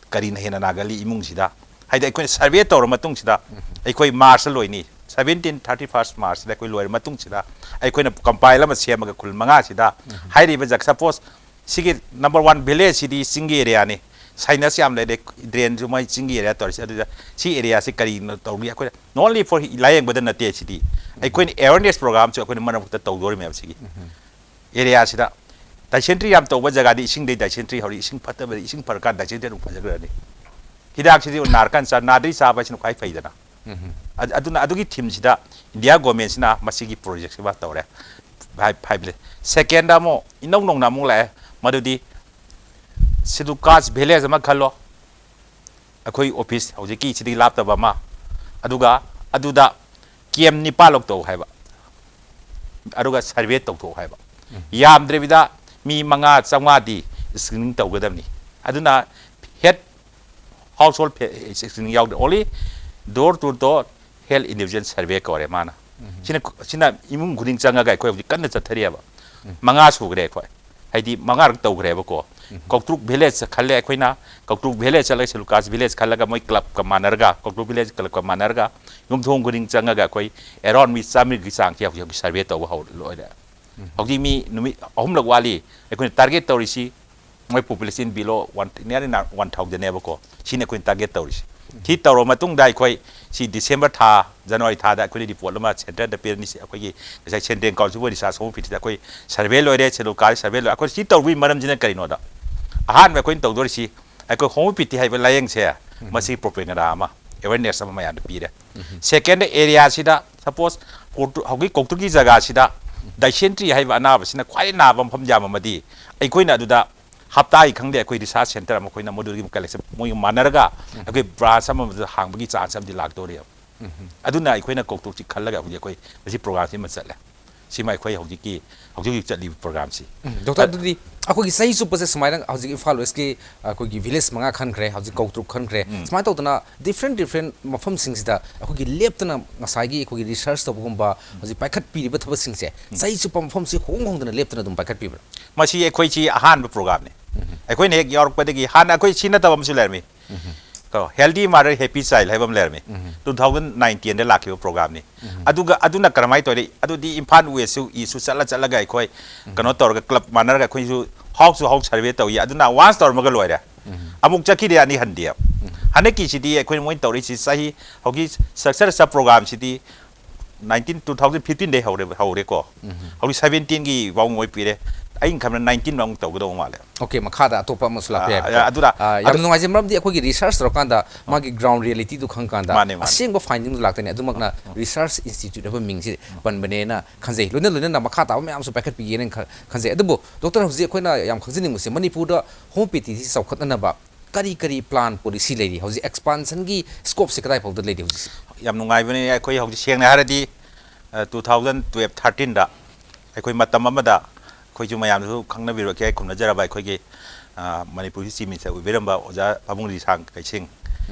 ꯀꯔꯤꯅ ꯍꯦꯟꯅ ꯅꯥꯒꯜꯂꯤ ꯏꯃꯨꯡꯁꯤꯗ꯫ ꯍꯥꯏꯗꯤ ꯑꯩꯈꯣꯏꯅ survey ꯇꯧꯔ ꯃꯇꯨꯡꯁꯤꯗ ꯑꯩꯈꯣꯏ Marchꯇ ꯂꯣꯏꯅꯤ, seventeen, thirty first Marchꯁꯤꯗ ꯑꯩꯈꯣꯏ ꯂꯣꯏꯔ ꯃꯇꯨꯡꯁꯤꯗ ꯑꯩꯈꯣꯏꯅ compile ꯑꯃ ꯁꯦꯝꯃꯒ ꯈꯨꯜ ꯃꯉꯥꯁꯤꯗ ꯍꯥꯏꯔꯤꯕ ꯖꯒ-, suppose ꯁꯤꯒꯤ number one villageꯁꯤꯗꯤ ꯆꯤꯡꯒꯤ areaꯅꯤ, sinus ꯌꯥꯝ ꯂꯩꯔꯦ, drainꯁꯨ ꯃꯣꯏ ꯆꯤꯡꯒꯤ area ꯇꯧꯔꯤꯁꯦ꯫ ꯑꯗꯨꯗ ꯁꯤ areaꯁꯤ ꯀꯔꯤꯅꯣ ꯇꯧꯔꯤ? ꯑꯩꯈꯣꯏꯅ not only for ꯂꯥꯏꯌꯦꯡꯕꯗ ꯅꯠꯇꯦ ꯁꯤꯗꯤ, ꯑꯩꯈꯣꯏꯅ awareness programꯁꯨ ꯑꯩꯈꯣꯏꯅ ꯃꯔꯛ ꯃꯔꯛꯇ ꯇꯧꯗꯣꯔꯤꯃꯦꯕ ꯁꯤꯒꯤ꯫ Areaꯁꯤꯗ Dysentery ꯌꯥꯝ ꯇꯧꯕ ꯖꯒꯥꯗꯤ ꯏꯁꯤꯡꯗꯩ dysentery ꯍꯧꯔꯛꯏ, ꯏꯁꯤꯡ ꯐꯠꯇꯕꯗꯤ, ꯏꯁꯤꯡ ꯐꯔꯀꯥꯟꯗ dysentery ꯑꯗꯨꯝ ꯐꯖꯈ꯭ꯔꯅꯤ꯫ ꯍꯤꯗꯥꯛꯁꯤꯗꯤ ꯅꯥꯔꯀꯥꯟ ꯆꯥ, ꯅꯥꯗ꯭ꯔꯤ ꯆꯥꯕ ꯍꯥꯏꯁꯤꯅ ꯈ꯭ꯋꯥꯏ ꯐꯩꯗꯅ꯫ ꯑꯗ-, ꯑꯗꯨꯅ ꯑꯗꯨꯒꯤ ꯊꯤꯝꯁꯤꯗ ꯏꯟꯗꯤꯌꯥ ꯒꯣꯔꯃꯦꯟꯁꯤꯅ ꯃꯁꯤꯒꯤ ꯄ꯭ꯔꯣꯖꯦꯛꯁꯤꯃ ꯇꯧꯔꯦ꯫ ꯍꯥꯏ-, ꯍꯥꯏꯕꯗꯤ ꯁꯦꯀꯦꯟꯗ ꯑꯃꯨꯛ ꯏꯅꯧ ꯅꯧꯅ ꯑꯃꯨꯛ ꯂꯥꯛꯑꯦ, ꯃꯗꯨꯗꯤ ꯁꯦꯗꯨꯜ ꯀꯥꯁ ꯚꯤꯂꯦꯖ ꯑꯃ ꯈꯜꯂꯣ, ꯑꯩꯈꯣꯏ ꯑꯣꯐꯤꯁ ꯍꯧꯖꯤꯛꯀꯤ ꯁꯤꯗꯒꯤ ꯂꯥꯞꯇꯕ ꯑꯃ, ꯑꯗꯨꯒ ꯑꯗꯨꯗ ꯀꯦꯝ ꯅꯤꯄꯥꯜ ꯂꯧ ꯇꯧ ꯍꯥꯏꯕ, ꯑꯗꯨꯒ ꯁꯔꯚꯦ ꯇꯧꯊꯣꯛ ꯍꯥꯏꯕ꯫ ꯌꯥꯝꯗ꯭ꯔꯕꯤꯗ ꯃꯤ ꯃꯉꯥ ꯆꯥꯝꯃꯉꯥꯗꯤ ꯁ꯭ꯀ꯭ꯔꯤꯅꯤꯡ ꯇꯧꯒꯗꯕꯅꯤ꯫ ꯑꯗꯨꯅ ꯍꯦꯠ ꯍꯥꯎꯁ ꯍꯣꯜ ꯁ꯭ꯀ꯭ꯔꯤꯅꯤꯡ ꯌꯥꯎꯗꯦ, only door to door health individual survey ꯀꯧꯔꯦ ꯃꯥꯅ꯫ ꯁꯤꯅ, ꯁꯤꯅ ꯏꯃꯨꯡ ꯈꯨꯗꯤꯡ ꯆꯪꯉꯒ ꯑꯩꯈꯣꯏ ꯍꯧꯖꯤꯛ ꯀꯟꯅ ꯆꯠꯊꯔꯤꯑꯕ꯫ ꯃꯉꯥ ꯁꯨꯈ꯭ꯔꯦ ꯑꯩꯈꯣꯏ, ꯍꯥꯏꯗꯤ ꯃꯉꯥꯔꯛ ꯇꯧꯈ꯭ꯔꯦꯕꯀꯣ꯫ ꯀꯧꯇ꯭ꯔꯨꯛ ꯚꯤꯂꯦꯖ ꯈꯜꯂꯦ ꯑꯩꯈꯣꯏꯅ, ꯀꯧꯇ꯭ꯔꯨꯛ ꯚꯤꯂꯦꯖ ꯆꯠꯂꯒ ꯁꯦꯗꯨꯜ ꯀꯥꯁ ꯚꯤꯂꯦꯖ ꯈꯜꯂꯒ ꯃꯣꯏ ꯀ꯭ꯂꯕꯀ ꯃꯥꯟꯅꯔꯒ, ꯀꯧꯇ꯭ꯔꯨꯛ ꯚꯤꯂꯦꯖ ꯀ꯭ꯂꯕꯀ ꯃꯥꯟꯅꯔꯒ ꯌꯨꯝꯊꯣꯡ ꯈꯨꯗꯤꯡ ꯆꯪꯉꯒ ꯑꯩꯈꯣꯏ ꯑꯦꯔꯥꯎꯟ ꯃꯤ ꯆꯥꯝꯃꯔꯤꯒꯤ ꯆꯥꯡꯁꯤ ꯍꯧꯖꯤꯛ, ꯍꯧꯖꯤꯛ ꯁꯔꯚꯦ ꯇꯧꯕ ꯍꯧ-, ꯂꯣꯏꯔꯦ꯫ ꯍꯧꯖꯤꯛ ꯃꯤ ꯅꯨꯃꯤꯠ ꯑꯍꯨꯝꯂꯛ ꯋꯥꯠꯂꯤ꯫ ꯑꯩꯈꯣꯏꯅ ꯇꯥꯔꯒꯦꯠ ꯇꯧꯔꯤꯁꯤ ꯃꯣꯏ population below one, nearly one thousand ꯅꯦꯕꯀꯣ꯫ ꯁꯤꯅꯤ ꯑꯩꯈꯣꯏꯅ ꯇꯥꯔꯒꯦꯠ ꯇꯧꯔꯤꯁꯤ꯫ ꯁꯤ ꯇꯧꯔꯕ ꯃꯇꯨꯡꯗ ꯑꯩꯈꯣꯏ ꯁꯤ ꯗꯤꯁꯦꯝꯕꯔ ꯊꯥ, ꯖꯅꯋꯥꯔꯤ ꯊꯥꯗ ꯑꯩꯈꯣꯏꯅ ꯔꯤꯄꯣꯔꯠ ꯑꯃ ꯁꯦꯟꯇꯔꯗ ꯄꯤꯔꯅꯤ꯫ ꯁꯤ ꯑꯩꯈꯣꯏꯒꯤ ꯉꯁꯥꯏ ꯁꯦꯟꯇ꯭ꯔꯦꯜ ꯀꯥꯎꯟꯁꯤꯜ ꯐꯣꯔ ꯔꯤꯁꯔꯁ ꯍꯣꯃꯤꯑꯣꯄꯦꯊꯤꯗ ꯑꯩꯈꯣꯏ ꯁꯔꯚꯦ ꯂꯣꯏꯔꯦ, ꯁꯦꯗꯨꯜ ꯀꯥꯁ ꯁꯔꯚꯦ ꯂꯣꯏꯔꯦ꯫ ꯑꯩꯈꯣꯏ ꯁꯤ ꯇꯧꯕꯒꯤ ꯃꯔꯝꯁꯤꯅ ꯀꯔꯤꯅꯣꯗ, ꯑꯍꯥꯟꯕ ꯑꯩꯈꯣꯏꯅ ꯇꯧꯗꯣꯔꯤꯁꯤ ꯑꯩꯈꯣꯏ ꯍꯣꯃꯤꯑꯣꯄꯦꯊꯤ ꯍꯥꯏꯕ ꯂꯥꯏꯌꯦꯡꯁꯦ, ꯃꯁꯤ ꯄ꯭ꯔꯣꯄꯦꯒꯦꯟꯗꯥ ꯑꯃ, ꯑꯦꯋꯦꯔꯅꯦꯁ ꯑꯃ ꯃꯌꯥꯝꯗ ꯄꯤꯔꯦ꯫ ꯁꯦꯀꯦꯟꯗ ꯑꯦꯔꯤꯌꯥꯁꯤꯗ, ꯁꯄꯣꯁ ꯍꯧꯖꯤꯛ ꯀꯧꯇ꯭ꯔꯨꯛꯀꯤ ꯖꯒꯥꯁꯤꯗ ꯗꯥꯏꯁꯦꯟꯇ꯭ꯔꯤ ꯍꯥꯏꯕ ꯑꯅꯥꯕꯁꯤꯅ ꯈ꯭ꯋꯥꯏꯗꯩ ꯅꯥꯕ ꯃꯐꯝ ꯌꯥꯝꯃꯝꯃꯗꯤ ꯑꯩꯈꯣꯏꯅ ꯑꯗꯨꯗ ꯍꯞꯇꯥꯒꯤ ꯈꯪꯗꯦ ꯑꯩꯈꯣꯏ ꯔꯤꯁꯔꯁ ꯁꯦꯟꯇꯔ ꯑꯃ ꯑꯩꯈꯣꯏꯅ ꯃꯗꯨꯒꯤ ꯀꯂꯦꯛꯁꯟ ꯃꯣꯏꯒ ꯃꯥꯟꯅꯔꯒ ꯑꯩꯈꯣꯏ ꯕ꯭ꯔꯥꯟꯁ ꯑꯃꯗ ꯍꯥꯡꯕꯒꯤ ꯆꯥꯟꯁ ꯑꯃꯗꯤ ꯂꯥꯛꯇꯧꯔꯤꯕ꯫ ꯑꯗꯨꯅ ꯑꯩꯈꯣꯏꯅ ꯀꯧꯇ꯭ꯔꯨꯛꯁꯤ ꯈꯜꯂꯒ ꯍꯧꯖꯤꯛ ꯑꯩꯈꯣꯏ ꯃꯁꯤ ꯄ꯭ꯔꯣꯒ꯭ꯔꯥꯝꯁꯤ ꯑꯃ ꯆꯠꯂꯦ꯫ ꯁꯤꯃ ꯑꯩꯈꯣꯏ ꯍꯧꯖꯤꯛꯀꯤ, ꯍꯧꯖꯤꯛ ꯍꯧꯖꯤꯛ ꯆꯠꯂꯤꯕ ꯄ꯭ꯔꯣꯒ꯭ꯔꯥꯝꯁꯤ꯫ ꯗꯣꯛꯇꯔ, ꯑꯗꯨꯗꯤ ꯑꯩꯈꯣꯏꯒꯤ ꯆꯍꯤ ꯆꯨꯞꯄꯁꯦ ꯁꯨꯃꯥꯏꯅ ꯍꯧꯖꯤꯛ ꯏꯝꯐꯥꯜ ꯋꯦꯁꯀꯤ ꯑꯩꯈꯣꯏꯒꯤ ꯚꯤꯂꯦꯖ ꯃꯉꯥ ꯈꯟꯈ꯭ꯔꯦ, ꯍꯧꯖꯤꯛ ꯀꯧꯇ꯭ꯔꯨꯛ ꯈꯟꯈ꯭ꯔꯦ, ꯁꯨꯃꯥꯏꯅ ꯇꯧꯗꯅ ꯗꯤꯐ꯭ꯔꯦꯟ ꯗꯤꯐ꯭ꯔꯦꯟ ꯃꯐꯝꯁꯤꯡꯁꯤꯗ ꯑꯩꯈꯣꯏꯒꯤ ꯂꯦꯞꯇꯅ ꯉꯁꯥꯏꯒꯤ ꯑꯩꯈꯣꯏꯒꯤ ꯔꯤꯁꯔꯁ ꯇꯧꯕꯒꯨꯝꯕ, ꯍꯧꯖꯤꯛ ꯄꯥꯏꯈꯠꯄꯤꯔꯤꯕ ꯊꯕꯛꯁꯤꯡꯁꯦ ꯆꯍꯤ ꯆꯨꯞꯄ ꯃꯐꯝꯁꯤ ꯍꯣꯡ ꯍꯣꯡꯗꯅ ꯂꯦꯞꯇꯅ ꯑꯗꯨꯝ ꯄꯥꯏꯈꯠꯄꯤꯕ꯭ꯔꯥ? ꯃꯁꯤ ꯑꯩꯈꯣꯏꯁꯤ ꯑꯍꯥꯟꯕ ꯄ꯭ꯔꯣꯒ꯭ꯔꯥꯝꯅꯤ꯫ ꯑꯩꯈꯣꯏꯅ ꯍꯦꯛ ꯌꯥꯎꯔꯛꯄꯗꯒꯤ ꯍꯥꯟꯅ ꯑꯩꯈꯣꯏ ꯁꯤ ꯅꯠꯇꯕ ꯑꯃꯁꯨ ꯂꯩꯔꯝꯃꯤ꯫ ꯀꯣ, Healthy Mother Happy Child ꯍꯥꯏꯕ ꯑꯃ ꯂꯩꯔꯝꯃꯤ꯫ Two thousand nineteenꯗ ꯂꯥꯛꯈꯤꯕ ꯄ꯭ꯔꯣꯒ꯭ꯔꯥꯝꯅꯤ꯫ ꯑꯗꯨꯒ ꯑꯗꯨꯅ ꯀꯔꯝꯍꯥꯏꯅ ꯇꯧꯔꯤ? ꯑꯗꯨꯗꯤ ꯏꯝꯐꯥꯜ ꯋꯦꯁꯁꯨ ꯏꯁꯨ ꯆꯠꯂ ꯆꯠꯂꯒ ꯑꯩꯈꯣꯏ ꯀꯩꯅꯣ ꯇꯧꯔꯒ ꯀ꯭ꯂꯕ ꯃꯥꯟꯅꯔꯒ ꯑꯩꯈꯣꯏꯁꯨ ꯍꯥꯎꯁ ꯇꯨ ꯍꯥꯎꯁ ꯁꯔꯚꯦ ꯇꯧꯏ꯫ ꯑꯗꯨꯅ ꯋꯥꯟꯁ ꯇꯧꯔꯝꯃꯒ ꯂꯣꯏꯔꯦ꯫ ꯑꯃꯨꯛ ꯆꯠꯈꯤꯗꯦ, ꯑꯅꯤ ꯍꯟꯗꯦ꯫ ꯍꯟꯗꯛꯀꯤꯁꯤꯗꯤ ꯑꯩꯈꯣꯏꯅ ꯃꯣꯏꯅ ꯇꯧꯔꯤꯁꯤ ꯆꯍꯤ, ꯍꯧꯖꯤꯛ ꯁꯛꯁꯦꯁ ꯄ꯭ꯔꯣꯒ꯭ꯔꯥꯝꯁꯤꯗꯤ ꯅꯥꯏꯟꯇꯤꯟ ꯇꯨ ꯊꯥꯎꯖꯟ ꯐꯤꯐꯇꯤꯟꯗꯩ ꯍꯧꯔꯦ ꯍꯧꯔꯦꯀꯣ꯫ ꯍꯧꯖꯤꯛ ꯁꯕꯦꯟꯇꯤꯟꯒꯤ ꯐꯥꯎ ꯃꯣꯏ ꯄꯤꯔꯦ꯫ ꯑꯩꯅ ꯈꯟꯕꯗ ꯅꯥꯏꯟꯇꯤꯟ ꯃꯨꯛ ꯇꯧꯒꯗꯧꯕ ꯃꯥꯜꯂꯦ꯫ ꯑꯣꯀꯦ, ꯃꯈꯥꯗ ꯑꯇꯣꯞꯄ ꯑꯃꯁꯨ ꯂꯥꯛꯄ ꯑꯥ, ꯌꯥꯏꯕꯀꯣ꯫ ꯑꯗꯨꯅ ꯑꯥ, ꯌꯥꯝ ꯑꯗꯨ- ꯅꯨꯡꯉꯥꯏꯖꯩ, ꯃꯔꯝꯗꯤ ꯑꯩꯈꯣꯏꯒꯤ ꯔꯤꯁꯔꯁ ꯇꯧꯔꯀꯥꯟꯗ ꯃꯥꯒꯤ ꯒ꯭ꯔꯥꯎꯟ ꯔꯤꯌꯦꯂꯤꯇꯤꯗꯨ ꯈꯪꯀꯥꯟꯗ ꯃꯥꯅꯦ, ꯃꯥꯅꯦ꯫ ꯑꯁꯦꯡꯕ ꯐꯥꯏꯟꯗꯤꯡꯗꯨ ꯂꯥꯛꯇꯣꯏꯅꯦ꯫ ꯑꯗꯨꯃꯛꯅ ꯔꯤꯁꯔꯁ ꯏꯟꯁꯇꯤꯇ꯭ꯌꯨꯠ ꯍꯥꯏꯕ ꯃꯤꯡꯁꯤ ꯄꯟꯕꯅꯦꯅ ꯈꯟꯖꯩ꯫ ꯂꯣꯏꯅ ꯂꯣꯏꯅꯅ ꯃꯈꯥ ꯇꯥꯕ ꯃꯌꯥꯝꯁꯨ ꯄꯥꯏꯈꯠꯄꯤꯒꯦꯅ ꯈ- ꯈꯟꯖꯩ꯫ ꯑꯗꯨꯕꯨ ꯗꯣꯛꯇꯔ, ꯍꯧꯖꯤꯛ ꯑꯩꯈꯣꯏꯅ ꯌꯥꯝ ꯈꯪꯖꯅꯤꯡꯕꯁꯦ, ꯃꯅꯤꯄꯨꯔꯗ ꯍꯣꯃꯤꯑꯣꯄꯦꯊꯤꯁꯤ ꯆꯥꯎꯈꯠꯅꯅꯕ ꯀꯔꯤ ꯀꯔꯤ ꯄ꯭ꯂꯥꯟ, ꯄꯣꯂꯤꯁꯤ ꯂꯩꯔꯤ? ꯍꯧꯖꯤꯛ ꯑꯦꯛꯁꯄꯥꯟꯁꯟꯒꯤ ꯁ꯭ꯀꯣꯞꯁꯦ ꯀꯗꯥꯏ ꯐꯥꯎꯗ ꯂꯩꯔꯤ ꯍꯧꯖꯤꯛꯁꯦ? ꯌꯥꯝ ꯅꯨꯡꯉꯥꯏꯕꯅꯦ꯫ ꯑꯩꯈꯣꯏ ꯍꯧꯖꯤꯛ ꯁꯦꯡꯅ ꯍꯥꯏꯔꯗꯤ, ꯇꯨ ꯊꯥꯎꯖꯟ ꯇꯨꯌꯦꯜꯞ ꯊꯥꯔꯇꯤꯟꯗ ꯑꯩꯈꯣꯏ ꯃꯇꯝ ꯑꯃꯗ, ꯑꯩꯈꯣꯏꯁꯨ ꯃꯌꯥꯝꯁꯨ ꯈꯪꯅꯕꯤꯔꯣ, ꯈꯨꯝꯅꯖꯔꯕ ꯑꯩꯈꯣꯏꯒꯤ, ꯑ, ꯃꯅꯤꯄꯨꯔꯒꯤ ꯆꯤꯐ ꯃꯤꯅꯤꯁꯇꯔ ꯑꯣꯏꯕꯤꯔꯝꯕ ꯑꯣꯖꯥ ꯄꯥꯕꯨꯡ ꯔꯤꯁꯥꯡ ꯀꯩꯁꯤꯡ,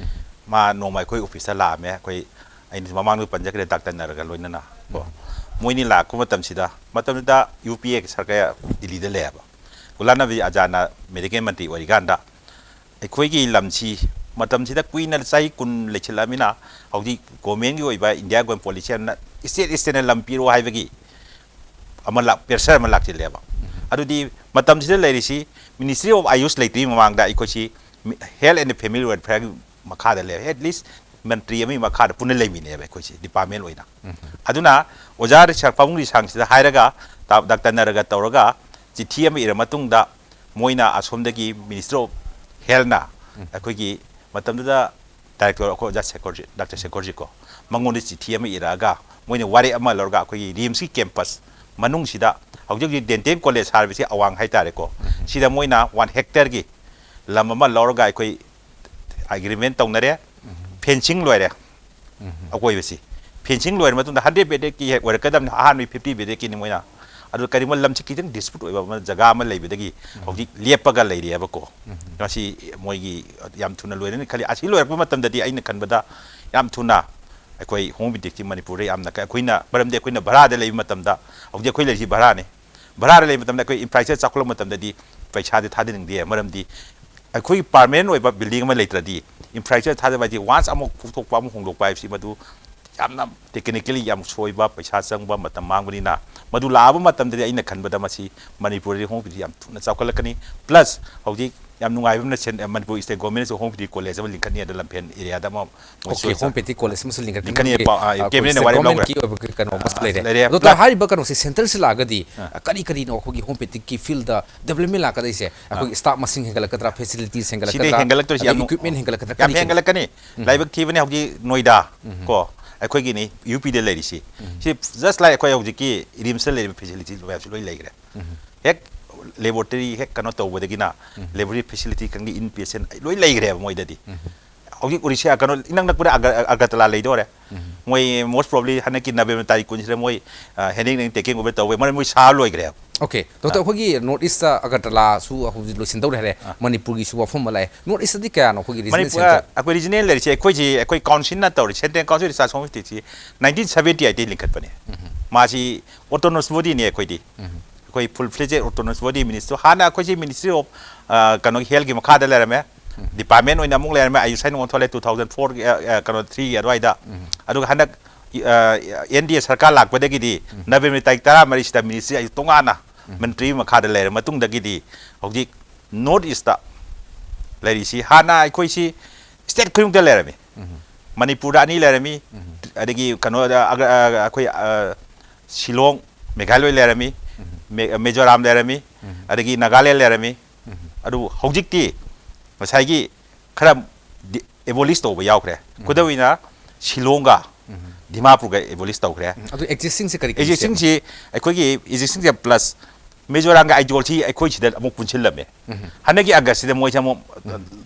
ꯃꯥ ꯅꯣꯡꯃ ꯑꯩꯈꯣꯏ ꯑꯣꯐꯤꯁꯇ ꯂꯥꯛꯑꯝꯃꯦ꯫ ꯑꯩꯈꯣꯏ, ꯑꯩꯅ ꯃꯃꯥꯡꯗ ꯄꯟꯖꯈ꯭ꯔꯦ, ꯗꯥꯛꯇꯔ ꯅꯔꯒ ꯂꯣꯏꯅꯅ ꯀꯣ꯫ ꯃꯣꯏꯅꯤ ꯂꯥꯛꯄ ꯃꯇꯝꯁꯤꯗ, ꯃꯇꯝꯗꯨꯗ ꯌꯨ ꯄꯤ ꯑꯦ ꯁꯔꯀꯥꯔ ꯗꯤꯜꯂꯤꯗ ꯂꯩꯌꯦꯕ꯫ ꯒꯨꯂꯥꯝ ꯅꯕꯤ ꯑꯖꯥꯗꯅ ꯃꯦꯗꯤꯀꯦꯜ ꯃꯟꯇ꯭ꯔꯤ ꯑꯣꯏꯔꯤꯀꯥꯟꯗ, ꯑꯩꯈꯣꯏꯒꯤ ꯂꯝꯁꯤ ꯃꯇꯝꯁꯤꯗ ꯀꯨꯏꯅ, ꯆꯍꯤ ꯀꯨꯟ ꯂꯩꯁꯤꯜꯂꯛꯑꯃꯤꯅ, ꯍꯧꯖꯤꯛ ꯒꯣꯔꯃꯦꯟꯒꯤ ꯑꯣꯏꯕ, ꯏꯟꯗꯤꯌꯥ ꯒꯣꯔꯃꯦꯟ ꯄꯣꯂꯤꯁꯤ ꯑꯃꯅ ꯏꯁꯇꯦꯠ ꯏꯁꯇꯦꯠꯅ ꯂꯝ ꯄꯤꯔꯣ ꯍꯥꯏꯕꯒꯤ ꯑꯃ ꯂꯥꯛ-, ꯄ꯭ꯔꯦꯁꯔ ꯑꯃ ꯂꯥꯛꯁꯤꯜꯂꯦꯕ꯫ ꯑꯗꯨꯗꯤ ꯃꯇꯝꯁꯤꯗ ꯂꯩꯔꯤꯁꯤ, ꯃꯤꯅꯤꯁꯇ꯭ꯔꯤ ꯑꯣꯐ ꯑꯌꯨꯁ ꯂꯩꯇ꯭ꯔꯤꯉꯩ ꯃꯃꯥꯡꯗ ꯑꯩꯈꯣꯏꯁꯤ ꯍꯦꯜꯊ ꯑꯦꯟ ꯐꯦꯃꯤꯂꯤ ꯋꯦꯜꯐꯤꯌꯔꯒꯤ ꯃꯈꯥꯗ ꯂꯩꯔꯦ꯫ ꯑꯦꯠ ꯂꯤꯁ ꯃꯟꯇ꯭ꯔꯤ ꯑꯃꯒꯤ ꯃꯈꯥꯗ ꯄꯨꯟꯅ ꯂꯩꯃꯤꯟꯅꯩꯕ ꯑꯩꯈꯣꯏꯁꯤ ꯗꯤꯄꯥꯔꯠꯃꯦꯟ ꯑꯣꯏꯅ꯫ ꯑꯗꯨꯅ ꯑꯣꯖꯥ ꯔꯤꯁꯥ-, ꯄꯥꯕꯨꯡ ꯔꯤꯁꯥꯡꯁꯤꯗ ꯍꯥꯏꯔꯒ, ꯇꯥ-, ꯗꯥꯛꯇꯔ ꯅꯔꯒ ꯇꯧꯔꯒ ꯆꯤꯊꯤ ꯑꯃ ꯏꯔ ꯃꯇꯨꯡꯗ, ꯃꯣꯏꯅ ꯑꯁꯣꯝꯗꯒꯤ ꯃꯤꯅꯤꯁꯇꯔ ꯑꯣꯐ ꯍꯦꯜꯊꯅ ꯑꯩꯈꯣꯏꯒꯤ ꯃꯇꯝꯗꯨꯗ ꯗꯥꯏꯔꯦꯛꯇꯔ ꯑꯩꯈꯣꯏ ꯑꯣꯖꯥ ꯁꯦꯀꯣꯔꯖꯤꯠ, ꯗꯥꯛꯇꯔ ꯁꯦꯀꯣꯔꯖꯤꯠ ꯀꯣ, ꯃꯉꯣꯟꯗ ꯆꯤꯊꯤ ꯑꯃ ꯏꯔꯛꯑꯒ, ꯃꯣꯏꯅ ꯋꯥꯔꯦꯞ ꯑꯃ ꯂꯧꯔꯒ, ꯑꯩꯈꯣꯏꯒꯤ ꯔꯤꯝꯁꯀꯤ ꯀꯦꯝꯄꯁ ꯃꯅꯨꯡꯁꯤꯗ, ꯍꯧꯖꯤꯛ ꯍꯧꯖꯤꯛ ꯗꯦꯟꯇꯦꯜ ꯀꯣꯂꯦꯖ ꯍꯥꯏꯔꯤꯕꯁꯤ ꯑꯋꯥꯡ ꯍꯥꯏꯇꯥꯔꯦꯀꯣ, ꯁꯤꯗ ꯃꯣꯏꯅ ꯋꯥꯟ ꯍꯦꯛꯇꯔꯒꯤ ꯂꯝ ꯑꯃ ꯂꯧꯔꯒ, ꯑꯩꯈꯣꯏ ꯑꯦꯒ꯭ꯔꯤꯃꯦꯟ ꯇꯧꯅꯔꯦ, ꯐꯦꯟꯁꯤꯡ ꯂꯣꯏꯔꯦ꯫ ꯑꯀꯣꯏꯕꯁꯤ ꯐꯦꯟꯁꯤꯡ ꯂꯣꯏꯔ ꯃꯇꯨꯡꯗ, ꯍꯟꯗ꯭ꯔꯦꯠ ꯕꯦꯗꯦꯛꯀꯤ ꯍꯦꯛ ꯑꯣꯏꯔꯛꯀꯗꯕꯅꯤ, ꯑꯍꯥꯟꯕꯒꯤ ꯐꯤꯐꯇꯤ ꯕꯦꯗꯦꯛꯀꯤꯅꯤ ꯃꯣꯏꯅ꯫ ꯑꯗꯨ ꯀꯔꯤꯒꯨꯝꯕ ꯂꯝꯁꯤ ꯈꯤꯇꯪ ꯗꯤꯁꯄ꯭ꯌꯨꯠ ꯑꯣꯏꯕ ꯑꯃ, ꯖꯒꯥ ꯑꯃ ꯂꯩꯕꯗꯒꯤ ꯍꯧꯖꯤꯛ ꯂꯦꯞꯄꯒ ꯂꯩꯔꯤꯑꯕꯀꯣ꯫ ꯃꯁꯤ ꯃꯣꯏꯒꯤ ꯌꯥꯝ ꯊꯨꯅ ꯂꯣꯏꯔꯅꯤ ꯈꯜꯂꯤ꯫ ꯑꯁꯤ ꯂꯣꯏꯔꯛꯄ ꯃꯇꯝꯗꯗꯤ ꯑꯩꯅ ꯈꯟꯕꯗ ꯌꯥꯝ ꯊꯨꯅ ꯑꯩꯈꯣꯏ ꯍꯣꯃꯤꯑꯣꯄꯦꯊꯤꯛꯁꯤ ꯃꯅꯤꯄꯨꯔꯗ ꯌꯥꯝꯅ ꯀ-, ꯑꯩꯈꯣꯏꯅ, ꯃꯔꯝꯗꯤ ꯑꯩꯈꯣꯏꯅ ꯚꯔꯥꯗ ꯂꯩꯕ ꯃꯇꯝꯗ, ꯍꯧꯖꯤꯛ ꯑꯩꯈꯣꯏ ꯂꯩꯔꯤꯁꯤ ꯚꯔꯥꯅꯤ꯫ ꯚꯔꯥꯗ ꯂꯩꯕ ꯃꯇꯝꯗ ꯑꯩꯈꯣꯏ ꯏꯟꯐ꯭ꯔꯥꯁ꯭ꯇ꯭ꯔꯛꯆꯔ ꯆꯥꯎꯈꯠꯂꯛꯄ ꯃꯇꯝꯗꯗꯤ ꯄꯩꯁꯥꯗꯤ ꯊꯥꯗꯅꯤꯡꯗꯦ, ꯃꯔꯝꯗꯤ ꯑꯩꯈꯣꯏꯒꯤ ꯄꯥꯔꯃꯅꯦꯟ ꯑꯣꯏꯕ ꯕꯤꯜꯗꯤꯡ ꯑꯃ ꯂꯩꯇ꯭ꯔꯗꯤ, ꯏꯟꯐ꯭ꯔꯥꯁ꯭ꯇ꯭ꯔꯛꯆꯔ ꯊꯥꯗꯕ ꯍꯥꯏꯗꯤ, ꯋꯥꯟꯁ ꯑꯃꯨꯛ ꯐꯨꯊꯣꯛꯄ, ꯑꯃꯨꯛ ꯍꯣꯡꯗꯣꯛꯄ ꯍꯥꯏꯕꯁꯤ, ꯃꯗꯨ ꯌꯥꯝꯅ ꯇꯦꯛꯅꯤꯀꯦꯜꯂꯤ ꯌꯥꯝ ꯁꯣꯏꯕ, ꯄꯩꯁꯥ ꯆꯪꯕ, ꯃꯇꯝ ꯃꯥꯡꯕꯅꯤꯅ, ꯃꯗꯨ ꯂꯥꯛꯑꯕ ꯃꯇꯝꯗꯗꯤ ꯑꯩꯅ ꯈꯟꯕꯗ ꯃꯁꯤ ꯃꯅꯤꯄꯨꯔꯗꯤ ꯍꯣꯃꯤꯌꯣꯄꯦꯊꯤ ꯌꯥꯝ ꯊꯨꯅ ꯆꯥꯎꯈꯠꯂꯛꯀꯅꯤ꯫ ꯄ꯭ꯂꯁ ꯍꯧꯖꯤꯛ ꯌꯥꯝ ꯅꯨꯡꯉꯥꯏꯕ ꯑꯃꯅ ꯁꯦꯟ-, ꯃꯅꯤꯄꯨꯔ ꯁ꯭ꯇꯦꯠ ꯒꯣꯔꯃꯦꯟꯅꯁꯨ ꯍꯣꯃꯤꯌꯣꯄꯦꯊꯤ ꯀꯣꯂꯦꯖ ꯑꯃ ꯂꯤꯡꯈꯠꯅꯤ ꯑꯗ ꯂꯝꯐꯦꯜ ꯑꯦꯔꯤꯌꯥꯗ ꯑꯃ꯫ ꯑꯣꯀꯦ, ꯍꯣꯃꯤꯌꯣꯄꯦꯊꯤ ꯀꯣꯂꯦꯖ ꯑꯃꯁꯨ ꯂꯤꯡꯈꯠꯀꯅꯤ꯫ ꯂꯤꯡꯈꯠꯅꯤ, ꯄꯥꯎ, ꯑ, ꯑꯩꯈꯣꯏ ꯀꯦꯕꯤꯅꯦꯠꯅ ꯁ꯭ꯇꯦꯠ ꯋꯥꯔꯦꯞ ꯂꯧꯈ꯭ꯔꯦ꯫ ꯒꯣꯔꯃꯦꯟꯀꯤ ꯑꯣꯏꯕ ꯀꯩꯅꯣ ꯑꯃꯁꯨ ꯑ, ꯂꯩꯔꯦ꯫ ꯂꯩꯔꯦ꯫ ꯑꯗꯣ ꯄ꯭ꯂꯁ ꯍꯥꯏꯔꯤꯕ ꯀꯩꯅꯣꯁꯦ ꯁꯦꯟꯇꯔꯁꯤ ꯂꯥꯛꯑꯒꯗꯤ, ꯑ, ꯀꯔꯤ ꯀꯔꯤꯅꯣ ꯑꯩꯈꯣꯏꯒꯤ ꯍꯣꯃꯤꯌꯣꯄꯦꯊꯤꯛꯀꯤ ꯐꯤꯜꯗ ꯗꯦꯕꯂꯞꯃꯦꯟ ꯂꯥꯛꯀꯗꯣꯏꯁꯦ? ꯑꯩꯈꯣꯏꯒꯤ ꯁ꯭ꯇꯥꯐ ꯃꯁꯤꯡ ꯍꯦꯟꯒꯠꯂꯛꯀꯗ꯭ꯔꯥ, ꯐꯦꯁꯤꯂꯤꯇꯤꯁ ꯁꯤꯗꯤ ꯍꯦꯟꯒꯠꯂꯛꯀꯗ꯭ꯔꯥ, ꯍꯦꯟꯒꯠꯂꯛꯇꯣꯏꯁꯤ ꯑꯗꯒꯤ ꯌꯥꯝ ꯏꯀ꯭ꯋꯤꯞꯃꯦꯟ ꯍꯦꯟꯒꯠꯂꯛꯀꯗ꯭ꯔꯥ, ꯌꯥꯝ ꯀꯔꯤ ꯀꯔꯤ? ꯍꯦꯟꯒꯠꯂꯛꯀꯅꯤ꯫ ꯂꯥꯏꯕꯛ ꯊꯤꯕꯅꯦ ꯍꯧꯖꯤꯛ ꯅꯣꯏꯗꯥ ꯀꯣ ꯑꯩꯈꯣꯏꯒꯤꯅꯤ ꯌꯨ ꯄꯤꯗ ꯂꯩꯔꯤꯁꯤ꯫ ꯁꯤ just like ꯑꯩꯈꯣꯏ ꯍꯧꯖꯤꯛꯀꯤ ꯔꯤꯝꯁꯇ ꯂꯩꯔꯤꯕ ꯐꯦꯁꯤꯂꯤꯇꯤ ꯃꯌꯥꯝꯁꯤ ꯂꯣꯏ ꯂꯩꯈ꯭ꯔꯦ꯫ ꯍꯦꯛ ꯂꯦꯕꯣꯔꯦꯇꯔꯤ ꯍꯦꯛ ꯀꯩꯅꯣ ꯇꯧꯕꯗꯒꯤꯅ ꯂꯦꯕꯣꯔꯦꯇꯔꯤ ꯐꯦꯁꯤꯂꯤꯇꯤ ꯈꯪꯗꯦ, ꯏꯟ ꯄꯦꯁꯦꯟ ꯂꯣꯏ ꯂꯩꯈ꯭ꯔꯦꯕ ꯃꯣꯏꯗꯗꯤ꯫ ꯍꯧꯖꯤꯛ ꯑꯣꯔꯤꯁꯥ ꯀꯩꯅꯣ ꯏꯅꯛ ꯅꯛꯄꯗ ꯑꯒ-, ꯑꯒꯔꯇꯂꯥ ꯂꯩꯗꯣꯔꯦ꯫ ꯃꯣꯏ most probably ꯍꯟꯗꯛꯀꯤ ꯅꯕꯦꯝꯕꯔ ꯇꯥꯔꯤꯛ ꯀꯨꯟꯁꯤꯗ ꯃꯣꯏ, ꯑ, handing taking over ꯇꯧꯕꯩ ꯃꯔꯝ ꯃꯣꯏ ꯁꯥ ꯂꯣꯏꯈ꯭ꯔꯦꯕ꯫ ꯑꯣꯀꯦ, ꯗꯣꯛꯇꯔ, ꯑꯩꯈꯣꯏꯒꯤ ꯅꯣꯔꯠ ꯏꯁꯇ ꯑꯒꯔꯇꯂꯥꯁꯨ ꯍꯧꯖꯤꯛ ꯂꯣꯏꯁꯤꯟꯗꯧꯔꯦ ꯍꯥꯏꯔꯦ꯫ ꯃꯅꯤꯄꯨꯔꯒꯤꯁꯨ ꯋꯥꯐꯝ ꯑꯃ ꯂꯥꯛꯑꯦ꯫ ꯅꯣꯔꯠ ꯏꯁꯇꯗꯤ ꯀꯌꯥꯅꯣ ꯑꯩꯈꯣꯏꯒꯤ ꯔꯤꯖꯅꯦꯜ ꯁꯦꯟꯇꯔ? ꯑꯩꯈꯣꯏ ꯔꯤꯖꯅꯦꯜ ꯂꯩꯔꯤꯁꯦ ꯑꯩꯈꯣꯏꯁꯤ, ꯑꯩꯈꯣꯏ ꯀꯥꯎꯟꯁꯤꯜꯅ ꯇꯧꯔꯤ, ꯁꯦꯟꯇ꯭ꯔꯦꯜ ꯀꯥꯎꯟꯁꯤꯜ ꯔꯤꯁꯔꯁ ꯍꯣꯝ ꯏꯟꯁꯇꯤꯇ꯭ꯌꯨꯠꯁꯤ ꯅꯥꯏꯟꯇꯤꯟ ꯁꯕꯦꯟꯇꯤ ꯑꯩꯠꯇꯒꯤ ꯂꯤꯡꯈꯠꯄꯅꯦ꯫ ꯃꯥꯁꯤ ꯑꯣꯇꯣꯅꯣꯃꯁ ꯕꯣꯗꯤꯅꯤ ꯑꯩꯈꯣꯏꯗꯤ꯫ ꯑꯩꯈꯣꯏ ꯐꯨꯜ ꯐ꯭ꯂꯦꯖꯦꯗ ꯑꯣꯇꯣꯅꯣꯃꯁ ꯕꯣꯗꯤ ꯃꯤꯅꯤꯁꯇ꯭ꯔꯤ꯫ ꯍꯥꯟꯅ ꯑꯩꯈꯣꯏꯁꯤ ꯃꯤꯅꯤꯁꯇ꯭ꯔꯤ ꯑꯣꯐ, ꯑ, ꯀꯩꯅꯣꯒꯤ ꯍꯦꯜꯊꯀꯤ ꯃꯈꯥꯗ ꯂꯩꯔꯝꯃꯦ꯫ ꯗꯤꯄꯥꯔꯠꯃꯦꯟ ꯑꯣꯏꯅ ꯑꯃꯨꯛ ꯂꯩꯔꯝꯃꯦ꯫ ꯑꯌꯨꯁ ꯍꯥꯏꯅ ꯑꯣꯟꯊꯣꯛꯂꯦ ꯇꯨ ꯊꯥꯎꯖꯟ ꯐꯣꯔꯒꯤ, ꯑ, ꯑ, ꯀꯩꯅꯣ, ꯊ꯭ꯔꯤꯒꯤ ꯑꯗꯨꯋꯥꯏꯗ꯫ ꯑꯗꯨꯒ ꯍꯟꯗꯛ, ꯑ, ꯑꯦꯟ ꯗꯤ ꯑꯦ ꯁꯔꯀꯥꯔ ꯂꯥꯛꯄꯗꯒꯤꯗꯤ ꯅꯕꯦꯝꯕꯔ ꯇꯥꯔꯤꯛ ꯇꯔꯥꯃꯔꯤꯁꯤꯗ ꯃꯤꯅꯤꯁꯇ꯭ꯔꯤ ꯑꯩ ꯇꯣꯉꯥꯟꯅ ꯃꯟꯇ꯭ꯔꯤ ꯃꯈꯥꯗ ꯂꯩꯔ ꯃꯇꯨꯡꯗꯒꯤꯗꯤ ꯍꯧꯖꯤꯛ ꯅꯣꯔꯠ ꯏꯁꯇ ꯂꯩꯔꯤꯁꯤ, ꯍꯥꯟꯅ ꯑꯩꯈꯣꯏꯁꯤ ꯁ꯭ꯇꯦꯠ ꯈꯨꯗꯤꯡꯃꯛꯇ ꯂꯩꯔꯝꯃꯤ꯫ ꯃꯅꯤꯄꯨꯔꯗ ꯑꯅꯤ ꯂꯩꯔꯝꯃꯤ꯫ ꯑꯗꯒꯤ ꯀꯩꯅꯣꯗ ꯑꯒ-, ꯑ, ꯑꯩꯈꯣꯏ, ꯑ, ꯁꯤꯂꯣꯡ, ꯃꯦꯘꯥꯂꯣꯏ ꯂꯩꯔꯝꯃꯤ꯫ ꯃꯦ-, ꯃꯤꯖꯣꯔꯥꯝ ꯂꯩꯔꯝꯃꯤ꯫ ꯑꯗꯒꯤ ꯅꯥꯒꯥꯂꯦꯟ ꯂꯩꯔꯝꯃꯤ꯫ ꯑꯗꯨꯕꯨ ꯍꯧꯖꯤꯛꯇꯤ ꯉꯁꯥꯏꯒꯤ ꯈꯔ ꯑꯦꯕꯣꯂꯤꯁ ꯇꯧꯕ ꯌꯥꯎꯈ꯭ꯔꯦ꯫ ꯈꯨꯗꯝ ꯑꯣꯏꯅ ꯁꯤꯂꯣꯡꯒ ꯗꯤꯃꯥꯄꯨꯔꯒ ꯑꯦꯕꯣꯂꯤꯁ ꯇꯧꯈ꯭ꯔꯦ꯫ ꯑꯗꯨ ꯑꯦꯛꯖꯤꯁꯇꯤꯡꯁꯦ ꯀꯔꯤ ꯀꯔꯤ ꯑꯦꯛꯖꯤꯁꯇꯤꯡꯁꯤ ꯑꯩꯈꯣꯏꯒꯤ ꯑꯦꯛꯖꯤꯁꯇꯤꯡꯁꯦ ꯄ꯭ꯂꯁ ꯃꯤꯖꯣꯔꯥꯝꯒꯤ ꯑꯥꯏꯖꯣꯜꯁꯤ ꯑꯩꯈꯣꯏ ꯁꯤꯗ ꯑꯃꯨꯛ ꯄꯨꯟꯁꯤꯜꯂꯝꯃꯦ꯫ ꯍꯟꯗꯛꯀꯤ ꯑꯥꯒꯁꯁꯤꯗ ꯃꯣꯏꯁꯦ ꯑꯃꯨꯛ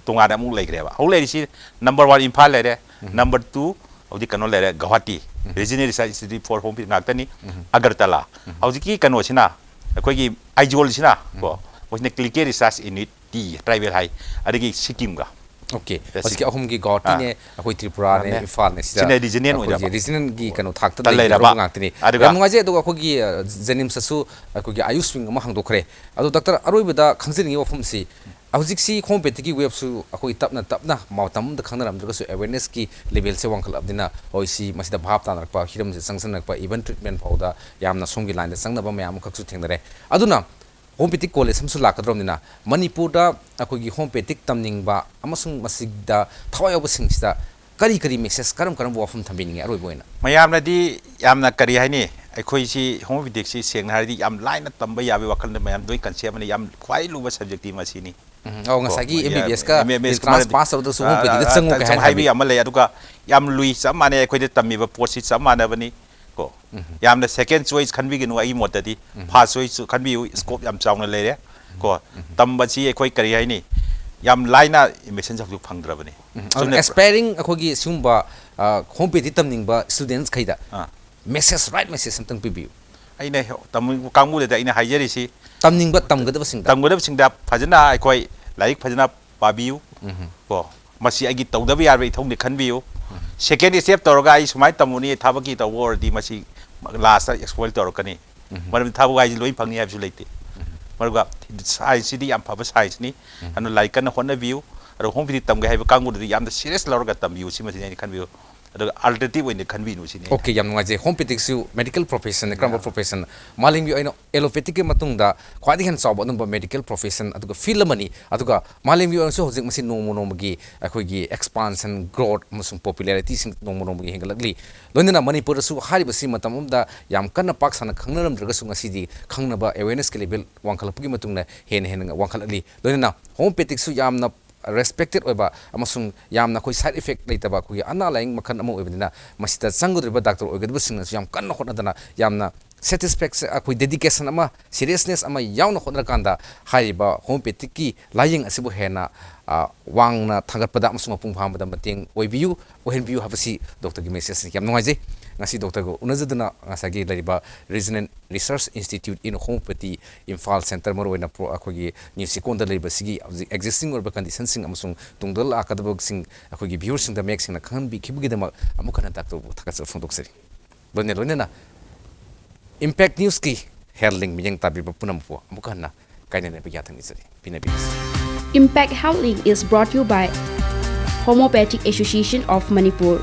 ꯇꯣꯉꯥꯟꯅ ꯑꯃꯨꯛ ꯂꯩꯈ꯭ꯔꯦꯕ꯫ ꯍꯧꯖꯤꯛ ꯂꯩꯔꯤꯁꯤ ꯅꯝꯕꯔ ꯋꯥꯟ ꯏꯝꯐꯥꯜ ꯂꯩꯔꯦ, ꯅꯝꯕꯔ ꯇꯨ ꯍꯧꯖꯤꯛ ꯀꯩꯅꯣ ꯂꯩꯔꯦ, ꯒꯧꯍꯥꯇꯤ ꯔꯤꯖꯅꯦꯜ ꯔꯤꯁꯔꯁ ꯏꯟꯁꯇꯤꯇ꯭ꯌꯨꯠ ꯐꯣꯔ ꯍꯣꯝ ꯉꯥꯛꯇꯅꯤ, ꯑꯒꯔꯇꯂꯥ꯫ ꯍꯧꯖꯤꯛꯀꯤ ꯀꯩꯅꯣꯁꯤꯅ ꯑꯩꯈꯣꯏꯒꯤ ꯑꯥꯏꯖꯣꯜꯁꯤꯅ ꯀꯣ, ꯃꯣꯏꯁꯤꯅ ꯀ꯭ꯂꯤꯅꯤꯀꯦꯜ ꯔꯤꯁꯔꯁ ꯌꯨꯅꯤꯠ ꯇꯤ ꯇ꯭ꯔꯥꯏꯕꯦꯜ ꯍꯥꯏ, ꯑꯗꯒꯤ ꯁꯤꯛꯀꯤꯝꯒ꯫ ꯑꯣꯀꯦ, ꯁꯤ-, ꯍꯧꯖꯤꯛꯀꯤ ꯑꯍꯨꯝꯒꯤ ꯒꯧꯍꯥꯇꯤꯅꯦ, ꯑꯥ꯫ ꯑꯩꯈꯣꯏ ꯇ꯭ꯔꯤꯄꯨꯔꯥꯅꯦ, ꯃꯥꯅꯦ꯫ ꯏꯝꯐꯥꯜꯅꯦ, ꯁꯤꯗ ꯁꯤꯅ ꯔꯤꯖꯅꯦꯜ ꯑꯩꯈꯣꯏꯒꯤ ꯑꯣꯏꯅ ꯔꯤꯖꯅꯦꯜꯒꯤ ꯀꯩꯅꯣ ꯊꯥꯛꯇ ꯇ ꯂꯩꯔꯕ ꯂꯩꯔꯕ꯫ ꯉꯥꯛꯇꯅꯤ꯫ ꯑꯗꯨꯒ ꯌꯥꯝ ꯅꯨꯡꯉꯥꯏꯖꯩ꯫ ꯑꯗꯨꯒ ꯑꯩꯈꯣꯏꯒꯤ, ꯑ, ꯖꯦꯅꯤꯝꯁꯇꯁꯨ ꯑꯩꯈꯣꯏꯒꯤ ꯑꯌꯨꯁ ꯋꯤꯡ ꯑꯃ ꯍꯥꯡꯗꯣꯛꯈ꯭ꯔꯦ꯫ ꯑꯗꯣ ꯗꯥꯛꯇꯔ, ꯑꯔꯣꯏꯕꯗ ꯈꯪꯖꯅꯤꯡꯉꯤ ꯋꯥꯐꯝꯁꯤ, ꯍꯧꯖꯤꯛꯁꯤ ꯍꯣꯃꯤꯑꯣꯄꯦꯊꯤꯒꯤ ꯋꯦꯕꯁꯨ ꯑꯩꯈꯣꯏ ꯇꯞꯅ ꯇꯞꯅ ꯃꯇꯝ ꯑꯃꯗ ꯈꯪꯅꯔꯝꯗ꯭ꯔꯒꯁꯨ ꯑꯦꯋꯦꯔꯅꯦꯁꯀꯤ ꯂꯦꯚꯦꯜꯁꯦ ꯋꯥꯡꯈꯠꯂꯛꯑꯕꯅꯤꯅ ꯍꯧꯖꯤꯛꯁꯤ ꯃꯁꯤꯗ ꯚꯥꯞ ꯇꯥꯅꯔꯛꯄ, ꯍꯤꯔꯝꯁꯤꯗ ꯆꯪꯁꯤꯟꯅꯔꯛꯄ, even treatment ꯐꯥꯎꯗ ꯌꯥꯝꯅ ꯁꯣꯝꯒꯤ ꯂꯥꯏꯟꯗ ꯆꯪꯅꯕ ꯃꯌꯥꯝ ꯑꯃꯈꯛꯁꯨ ꯊꯦꯡꯅꯔꯦ꯫ ꯑꯗꯨꯅ ꯍꯣꯃꯤꯑꯣꯄꯦꯊꯤꯛ ꯀꯣꯂꯦꯖ ꯑꯃꯁꯨ ꯂꯥꯛꯀꯗꯧꯔꯕꯅꯤꯅ ꯃꯅꯤꯄꯨꯔꯗ ꯑꯩꯈꯣꯏꯒꯤ ꯍꯣꯃꯤꯑꯣꯄꯦꯊꯤꯛ ꯇꯝꯅꯤꯡꯕ ꯑꯃꯁꯨꯡ ꯃꯁꯤꯗ ꯊꯋꯥꯏ ꯌꯥꯎꯕꯁꯤꯡꯁꯤꯗ ꯀꯔꯤ ꯀꯔꯤ ꯃꯦꯁꯦꯖ, ꯀꯔꯝ ꯀꯔꯝꯕ ꯋꯥꯐꯝ ꯊꯝꯕꯤꯅꯤꯡꯉꯤ ꯑꯔꯣꯏꯕ ꯑꯣꯏꯅ? ꯃꯌꯥꯝꯅꯗꯤ ꯌꯥꯝꯅ ꯀꯔꯤ ꯍꯥꯏꯅꯤ, ꯑꯩꯈꯣꯏꯁꯤ ꯍꯣꯃꯤꯑꯣꯄꯦꯊꯤꯛꯁꯤ ꯁꯦꯡꯅ ꯍꯥꯏꯔꯗꯤ ꯌꯥꯝ ꯂꯥꯏꯅ ꯇꯝꯕ ꯌꯥꯕꯒꯤ ꯋꯥꯈꯜꯗ ꯃꯌꯥꯝ ꯂꯣꯏ ꯀꯟꯁꯦꯞ ꯑꯃꯅ ꯌꯥꯝ ꯈ꯭ꯋꯥꯏ ꯂꯨꯕ ꯁꯕꯖꯦꯛꯇꯤ ꯃꯁꯤꯅꯤ꯫ ꯎꯝ, ꯑꯧ, ꯀꯣ, ꯉꯁꯥꯏꯒꯤ ꯃꯌꯥꯝ, ꯑꯦꯝ ꯕꯤ ꯕꯤ ꯑꯦꯁꯀ ꯑꯦꯝ ꯑꯦꯝ ꯑꯦꯁ ꯑꯦꯟꯇ꯭ꯔꯥꯟꯁ ꯃꯔꯝꯗꯤ, ꯄꯥꯁ ꯇꯧꯔꯗꯁꯨ ꯑ, ꯍꯣꯃꯤꯑꯣꯄꯦꯊꯤꯗ ꯑ, ꯑ, ꯆꯪꯉꯨ ꯀꯥꯏ ꯁꯨꯝ ꯍꯥꯏꯕꯤ ꯍꯥꯏꯕꯤ꯫ ꯑꯃ ꯂꯩ꯫ ꯑꯗꯨꯒ ꯌꯥꯝ ꯂꯨꯏ ꯆꯞ ꯃꯥꯟꯅꯩ, ꯑꯩꯈꯣꯏꯗ ꯇꯝꯃꯤꯕ ꯄꯣꯠꯁꯤ ꯆꯞ ꯃꯥꯟꯅꯕꯅꯤ꯫ ꯀꯣ, ꯎꯝ꯫ ꯌꯥꯝꯅ ꯁꯦꯀꯦꯟ ꯆꯣꯏꯁ ꯈꯟꯕꯤꯒꯅꯨ, ꯑꯩꯒꯤ ꯃꯣꯠꯇꯗꯤ ꯎꯝ꯫ ꯐꯥꯔꯁ ꯆꯣꯏꯁꯁꯨ ꯈꯟꯕꯤꯌꯨ, ꯁ꯭ꯀꯣꯞ ꯌꯥꯝ ꯆꯥꯎꯅ ꯂꯩꯔꯦ꯫ ꯀꯣ, ꯎꯝ꯫ ꯇꯝꯕꯁꯤ ꯑꯩꯈꯣꯏ ꯀꯔꯤ ꯍꯥꯏꯅꯤ, ꯌꯥꯝ ꯂꯥꯏꯅ ꯑꯦꯗꯃꯤꯁꯟꯁꯦ ꯍꯧꯖꯤꯛ ꯐꯪꯗ꯭ꯔꯕꯅꯤ꯫ ꯎꯝ꯫ ꯑꯗꯨꯅ ꯑꯗꯨꯅ ꯑꯦꯁꯄꯥꯏꯔꯤꯡ ꯑꯩꯈꯣꯏꯒꯤ ꯁꯤꯒꯨꯝꯕ, ꯑ, ꯍꯣꯃꯤꯑꯣꯄꯦꯊꯤ ꯇꯝꯅꯤꯡꯕ ꯁ꯭ꯇꯨꯗꯦꯟꯠꯁꯈꯩꯗ ꯑꯥ꯫ ꯃꯦꯁꯦꯖ, ꯔꯥꯏꯠ ꯃꯦꯁꯦꯖ ꯑꯝꯇꯪ ꯄꯤꯕꯤꯌꯨ꯫ ꯑꯩꯅ ꯍꯦ-, ꯇꯝꯅꯤꯡꯕ ꯀꯥꯡꯕꯨꯗꯨꯗ ꯑꯩꯅ ꯍꯥꯏꯖꯔꯤꯁꯤ, ꯇꯝꯅꯤꯡꯕ ꯇꯝꯒꯗꯕꯁꯤꯡꯗ꯫ ꯇꯝꯒꯗꯕꯁꯤꯡꯗ ꯐꯖꯅ ꯑꯩꯈꯣꯏ ꯂꯥꯏꯔꯤꯛ ꯐꯖꯅ ꯄꯥꯕꯤꯌꯨ꯫ ꯎꯝ꯫ ꯀꯣ, ꯃꯁꯤ ꯑꯩꯒꯤ ꯇꯧꯗꯕ ꯌꯥꯔꯕ ꯏꯊꯧꯅꯤ ꯈꯟꯕꯤꯌꯨ꯫ ꯎꯝ꯫ ꯁꯦꯀꯦꯟ ꯁ꯭ꯇꯦꯞ ꯇꯧꯔꯒ ꯑꯩ ꯁꯨꯃꯥꯏꯅ ꯇꯝꯃꯨꯅꯤ, ꯊꯕꯛꯀꯤ ꯇꯧꯕ ꯑꯣꯏꯔꯗꯤ ꯃꯁꯤ ꯂꯥꯁꯇ ꯑꯦꯛꯁꯄꯣꯏꯜ ꯇꯧꯔꯛꯀꯅꯤ꯫ ꯎꯝ꯫ ꯃꯔꯝꯗꯤ ꯊꯕꯛ ꯍꯥꯏꯁꯤ ꯂꯣꯏ ꯐꯪꯅꯤ ꯍꯥꯏꯕꯁꯨ ꯂꯩꯇꯦ꯫ ꯎꯝ꯫ ꯃꯔꯨꯒ ꯁꯥꯏꯟꯁꯁꯤꯗꯤ ꯌꯥꯝ ꯐꯕ ꯁꯥꯏꯟꯁꯅꯤ꯫ ꯎꯝ꯫ ꯑꯗꯨꯅ ꯂꯥꯏꯔꯤꯛ ꯀꯟꯅ ꯍꯣꯠꯅꯕꯤꯌꯨ꯫ ꯑꯗꯨꯒ ꯍꯣꯃꯤꯑꯣꯄꯦꯊꯤ ꯇꯝꯒꯦ ꯍꯥꯏꯕ ꯀꯥꯡꯕꯨꯗꯨꯗꯤ ꯌꯥꯝꯅ ꯁꯤꯔꯤꯌꯁ ꯂꯧꯔꯒ ꯇꯝꯕꯤꯌꯨ, ꯁꯤꯃꯁꯤꯅꯤ ꯑꯩꯅ ꯈꯟꯕꯤꯌꯨ꯫ ꯑꯗꯨꯒ ꯑꯜꯇꯔꯅꯦꯇꯤꯚ ꯑꯣꯏꯅ ꯈꯟꯕꯤꯅꯨ ꯁꯤꯅꯤ꯫ ꯑꯣꯀꯦ, ꯌꯥꯝ ꯅꯨꯡꯉꯥꯏꯖꯩ꯫ ꯍꯣꯃꯤꯑꯣꯄꯦꯊꯤꯛꯁꯨ ꯃꯦꯗꯤꯀꯦꯜ ꯄ꯭ꯔꯣꯐꯦꯁꯟꯅꯤ, ꯀꯔꯝꯕ ꯌꯥ꯫ ꯄ꯭ꯔꯣꯐꯦꯁꯟ? ꯃꯥꯂꯦꯝꯒꯤ ꯑꯣꯏꯅ ꯑꯦꯂꯣꯄꯦꯊꯤꯛꯀꯤ ꯃꯇꯨꯡꯗ ꯈ꯭ꯋꯥꯏꯗꯒꯤ ꯍꯦꯟꯅ ꯆꯥꯎꯕ ꯑꯗꯨꯝꯕ ꯃꯦꯗꯤꯀꯦꯜ ꯄ꯭ꯔꯣꯐꯦꯁꯟ ꯑꯗꯨꯒ ꯐꯤꯜꯗ ꯑꯃꯅꯤ꯫ ꯑꯗꯨꯒ ꯃꯥꯂꯦꯝꯒꯤ ꯑꯣꯏꯅꯁꯨ ꯍꯧꯖꯤꯛ ꯃꯁꯤ ꯅꯣꯡꯃ ꯅꯣꯡꯃꯒꯤ ꯑꯩꯈꯣꯏꯒꯤ ꯑꯦꯛꯁꯄꯥꯟꯁꯟ, ꯒ꯭ꯔꯣꯠ ꯑꯃꯁꯨꯡ ꯄꯣꯄꯨꯂꯦꯔꯤꯇꯤꯁꯤꯡ ꯅꯣꯡꯃ ꯅꯣꯡꯃꯒꯤ ꯍꯦꯟꯒꯠꯂꯛꯂꯤ꯫ ꯂꯣꯏꯅꯅ ꯃꯅꯤꯄꯨꯔꯗꯁꯨ ꯍꯥꯏꯔꯤꯕꯁꯤ ꯃꯇꯝ ꯑꯃꯗ ꯌꯥꯝ ꯀꯟꯅ ꯄꯥꯛ ꯁꯟꯅ ꯈꯪꯅꯔꯝꯗ꯭ꯔꯒꯁꯨ ꯉꯁꯤꯗꯤ ꯈꯪꯅꯕ, ꯑꯦꯋꯦꯔꯅꯦꯁꯀꯤ ꯂꯦꯚꯦꯜ ꯋꯥꯡꯈꯠꯂꯛꯄꯒꯤ ꯃꯇꯨꯡꯗ ꯍꯦꯟꯅ ꯍꯦꯟꯅ ꯋꯥꯡꯈꯠꯂꯛꯂꯤ꯫ ꯂꯣꯏꯅꯅ ꯍꯣꯃꯤꯑꯣꯄꯦꯊꯤꯛꯁꯨ ꯌꯥꯝꯅ ꯔꯦꯁꯄꯦꯛꯇꯦꯠ ꯑꯣꯏꯕ ꯑꯃꯁꯨꯡ ꯌꯥꯝꯅ ꯑꯩꯈꯣꯏ ꯁꯥꯏꯠ ꯏꯐꯦꯛ ꯂꯩꯇꯕ ꯑꯩꯈꯣꯏꯒꯤ ꯑꯅꯥ ꯂꯥꯏꯌꯦꯡ ꯃꯈꯜ ꯑꯃ ꯑꯣꯏꯕꯅꯤꯅ ꯃꯁꯤꯗ ꯆꯪꯒꯗꯧꯔꯤꯕ ꯗꯥꯛꯇꯔ ꯑꯣꯏꯒꯗꯕꯁꯤꯡꯅꯁꯨ ꯌꯥꯝ ꯀꯟꯅ ꯍꯣꯠꯅꯗꯅ, ꯌꯥꯝꯅ ꯁꯦꯇꯤꯁꯐꯦꯛꯁꯟ, ꯑꯩꯈꯣꯏ ꯗꯦꯗꯤꯀꯦꯁꯟ ꯑꯃ, ꯁꯤꯔꯤꯌꯁꯅꯦꯁ ꯑꯃ ꯌꯥꯎꯅ ꯍꯣꯠꯅꯔꯀꯥꯟꯗ ꯍꯥꯏꯔꯤꯕ ꯍꯣꯃꯤꯑꯣꯄꯦꯊꯤꯛꯀꯤ ꯂꯥꯏꯌꯦꯡ ꯑꯁꯤꯕꯨ ꯍꯦꯟꯅ, ꯑ, ꯋꯥꯡꯅ ꯊꯥꯡꯒꯠꯄꯗ ꯑꯃꯁꯨꯡ ꯃꯄꯨꯡ ꯐꯥꯍꯟꯕꯗ ꯃꯇꯦꯡ ꯑꯣꯏꯕꯤꯌꯨ, ꯑꯣꯏꯍꯟꯕꯤꯌꯨ ꯍꯥꯏꯕꯁꯤ ꯗꯣꯛꯇꯔꯒꯤ ꯃꯦꯁꯦꯖꯅꯤ꯫ ꯌꯥꯝ ꯅꯨꯡꯉꯥꯏꯖꯩ ꯉꯁꯤ ꯗꯣꯛꯇꯔꯒ ꯎꯅꯖꯗꯨꯅ ꯉꯁꯥꯏꯒꯤ ꯂꯩꯔꯤꯕ Regional Research Institute in Homeopathy Imphal centre, ꯃꯔꯨꯑꯣꯏꯅ ꯄ꯭ꯔꯣ-, ꯑꯩꯈꯣꯏꯒꯤ ꯅ꯭ꯌꯨ ꯆꯦꯛꯀꯣꯟꯗ ꯂꯩꯔꯤꯕꯁꯤꯒꯤ ꯍꯧꯖꯤꯛ ꯑꯦꯛꯖꯤꯁꯇꯤꯡ ꯑꯣꯏꯔꯤꯕ ꯀꯟꯗꯤꯁꯟꯁꯤꯡ ꯑꯃꯁꯨꯡ ꯇꯨꯡꯗ ꯂꯥꯛꯀꯗꯕꯁꯤꯡ ꯑꯩꯈꯣꯏꯒꯤ ꯚ꯭ꯌꯨꯋꯔꯁꯤꯡꯗ ꯃꯌꯦꯛ ꯁꯦꯡꯅ ꯈꯪꯍꯟꯕꯤꯈꯤꯕꯒꯤꯗꯃꯛ ꯑꯃꯨꯛ ꯍꯟꯅ ꯗꯥꯛꯇꯔꯕꯨ ꯊꯥꯒꯠꯆꯕ ꯐꯣꯡꯗꯣꯛꯆꯔꯤ꯫ ꯂꯣꯏꯅ ꯂꯣꯏꯅꯅ ꯏꯝꯄꯦꯛ ꯅ꯭ꯌꯨꯁꯀꯤ ꯍꯦꯜ ꯂꯤꯡ ꯃꯤꯠꯌꯦꯡ ꯇꯥꯕꯤꯕ ꯄꯨꯝꯅꯃꯛꯄꯨ ꯑꯃꯨꯛ ꯍꯟꯅ ꯀꯥꯏꯅꯅꯕ ꯌꯥꯊꯪ ꯅꯤꯖꯔꯤ꯫ ꯄꯤꯅꯕꯤꯔꯁꯤ꯫ Impact Health Link is brought to you by Homeopathic Association of Manipur.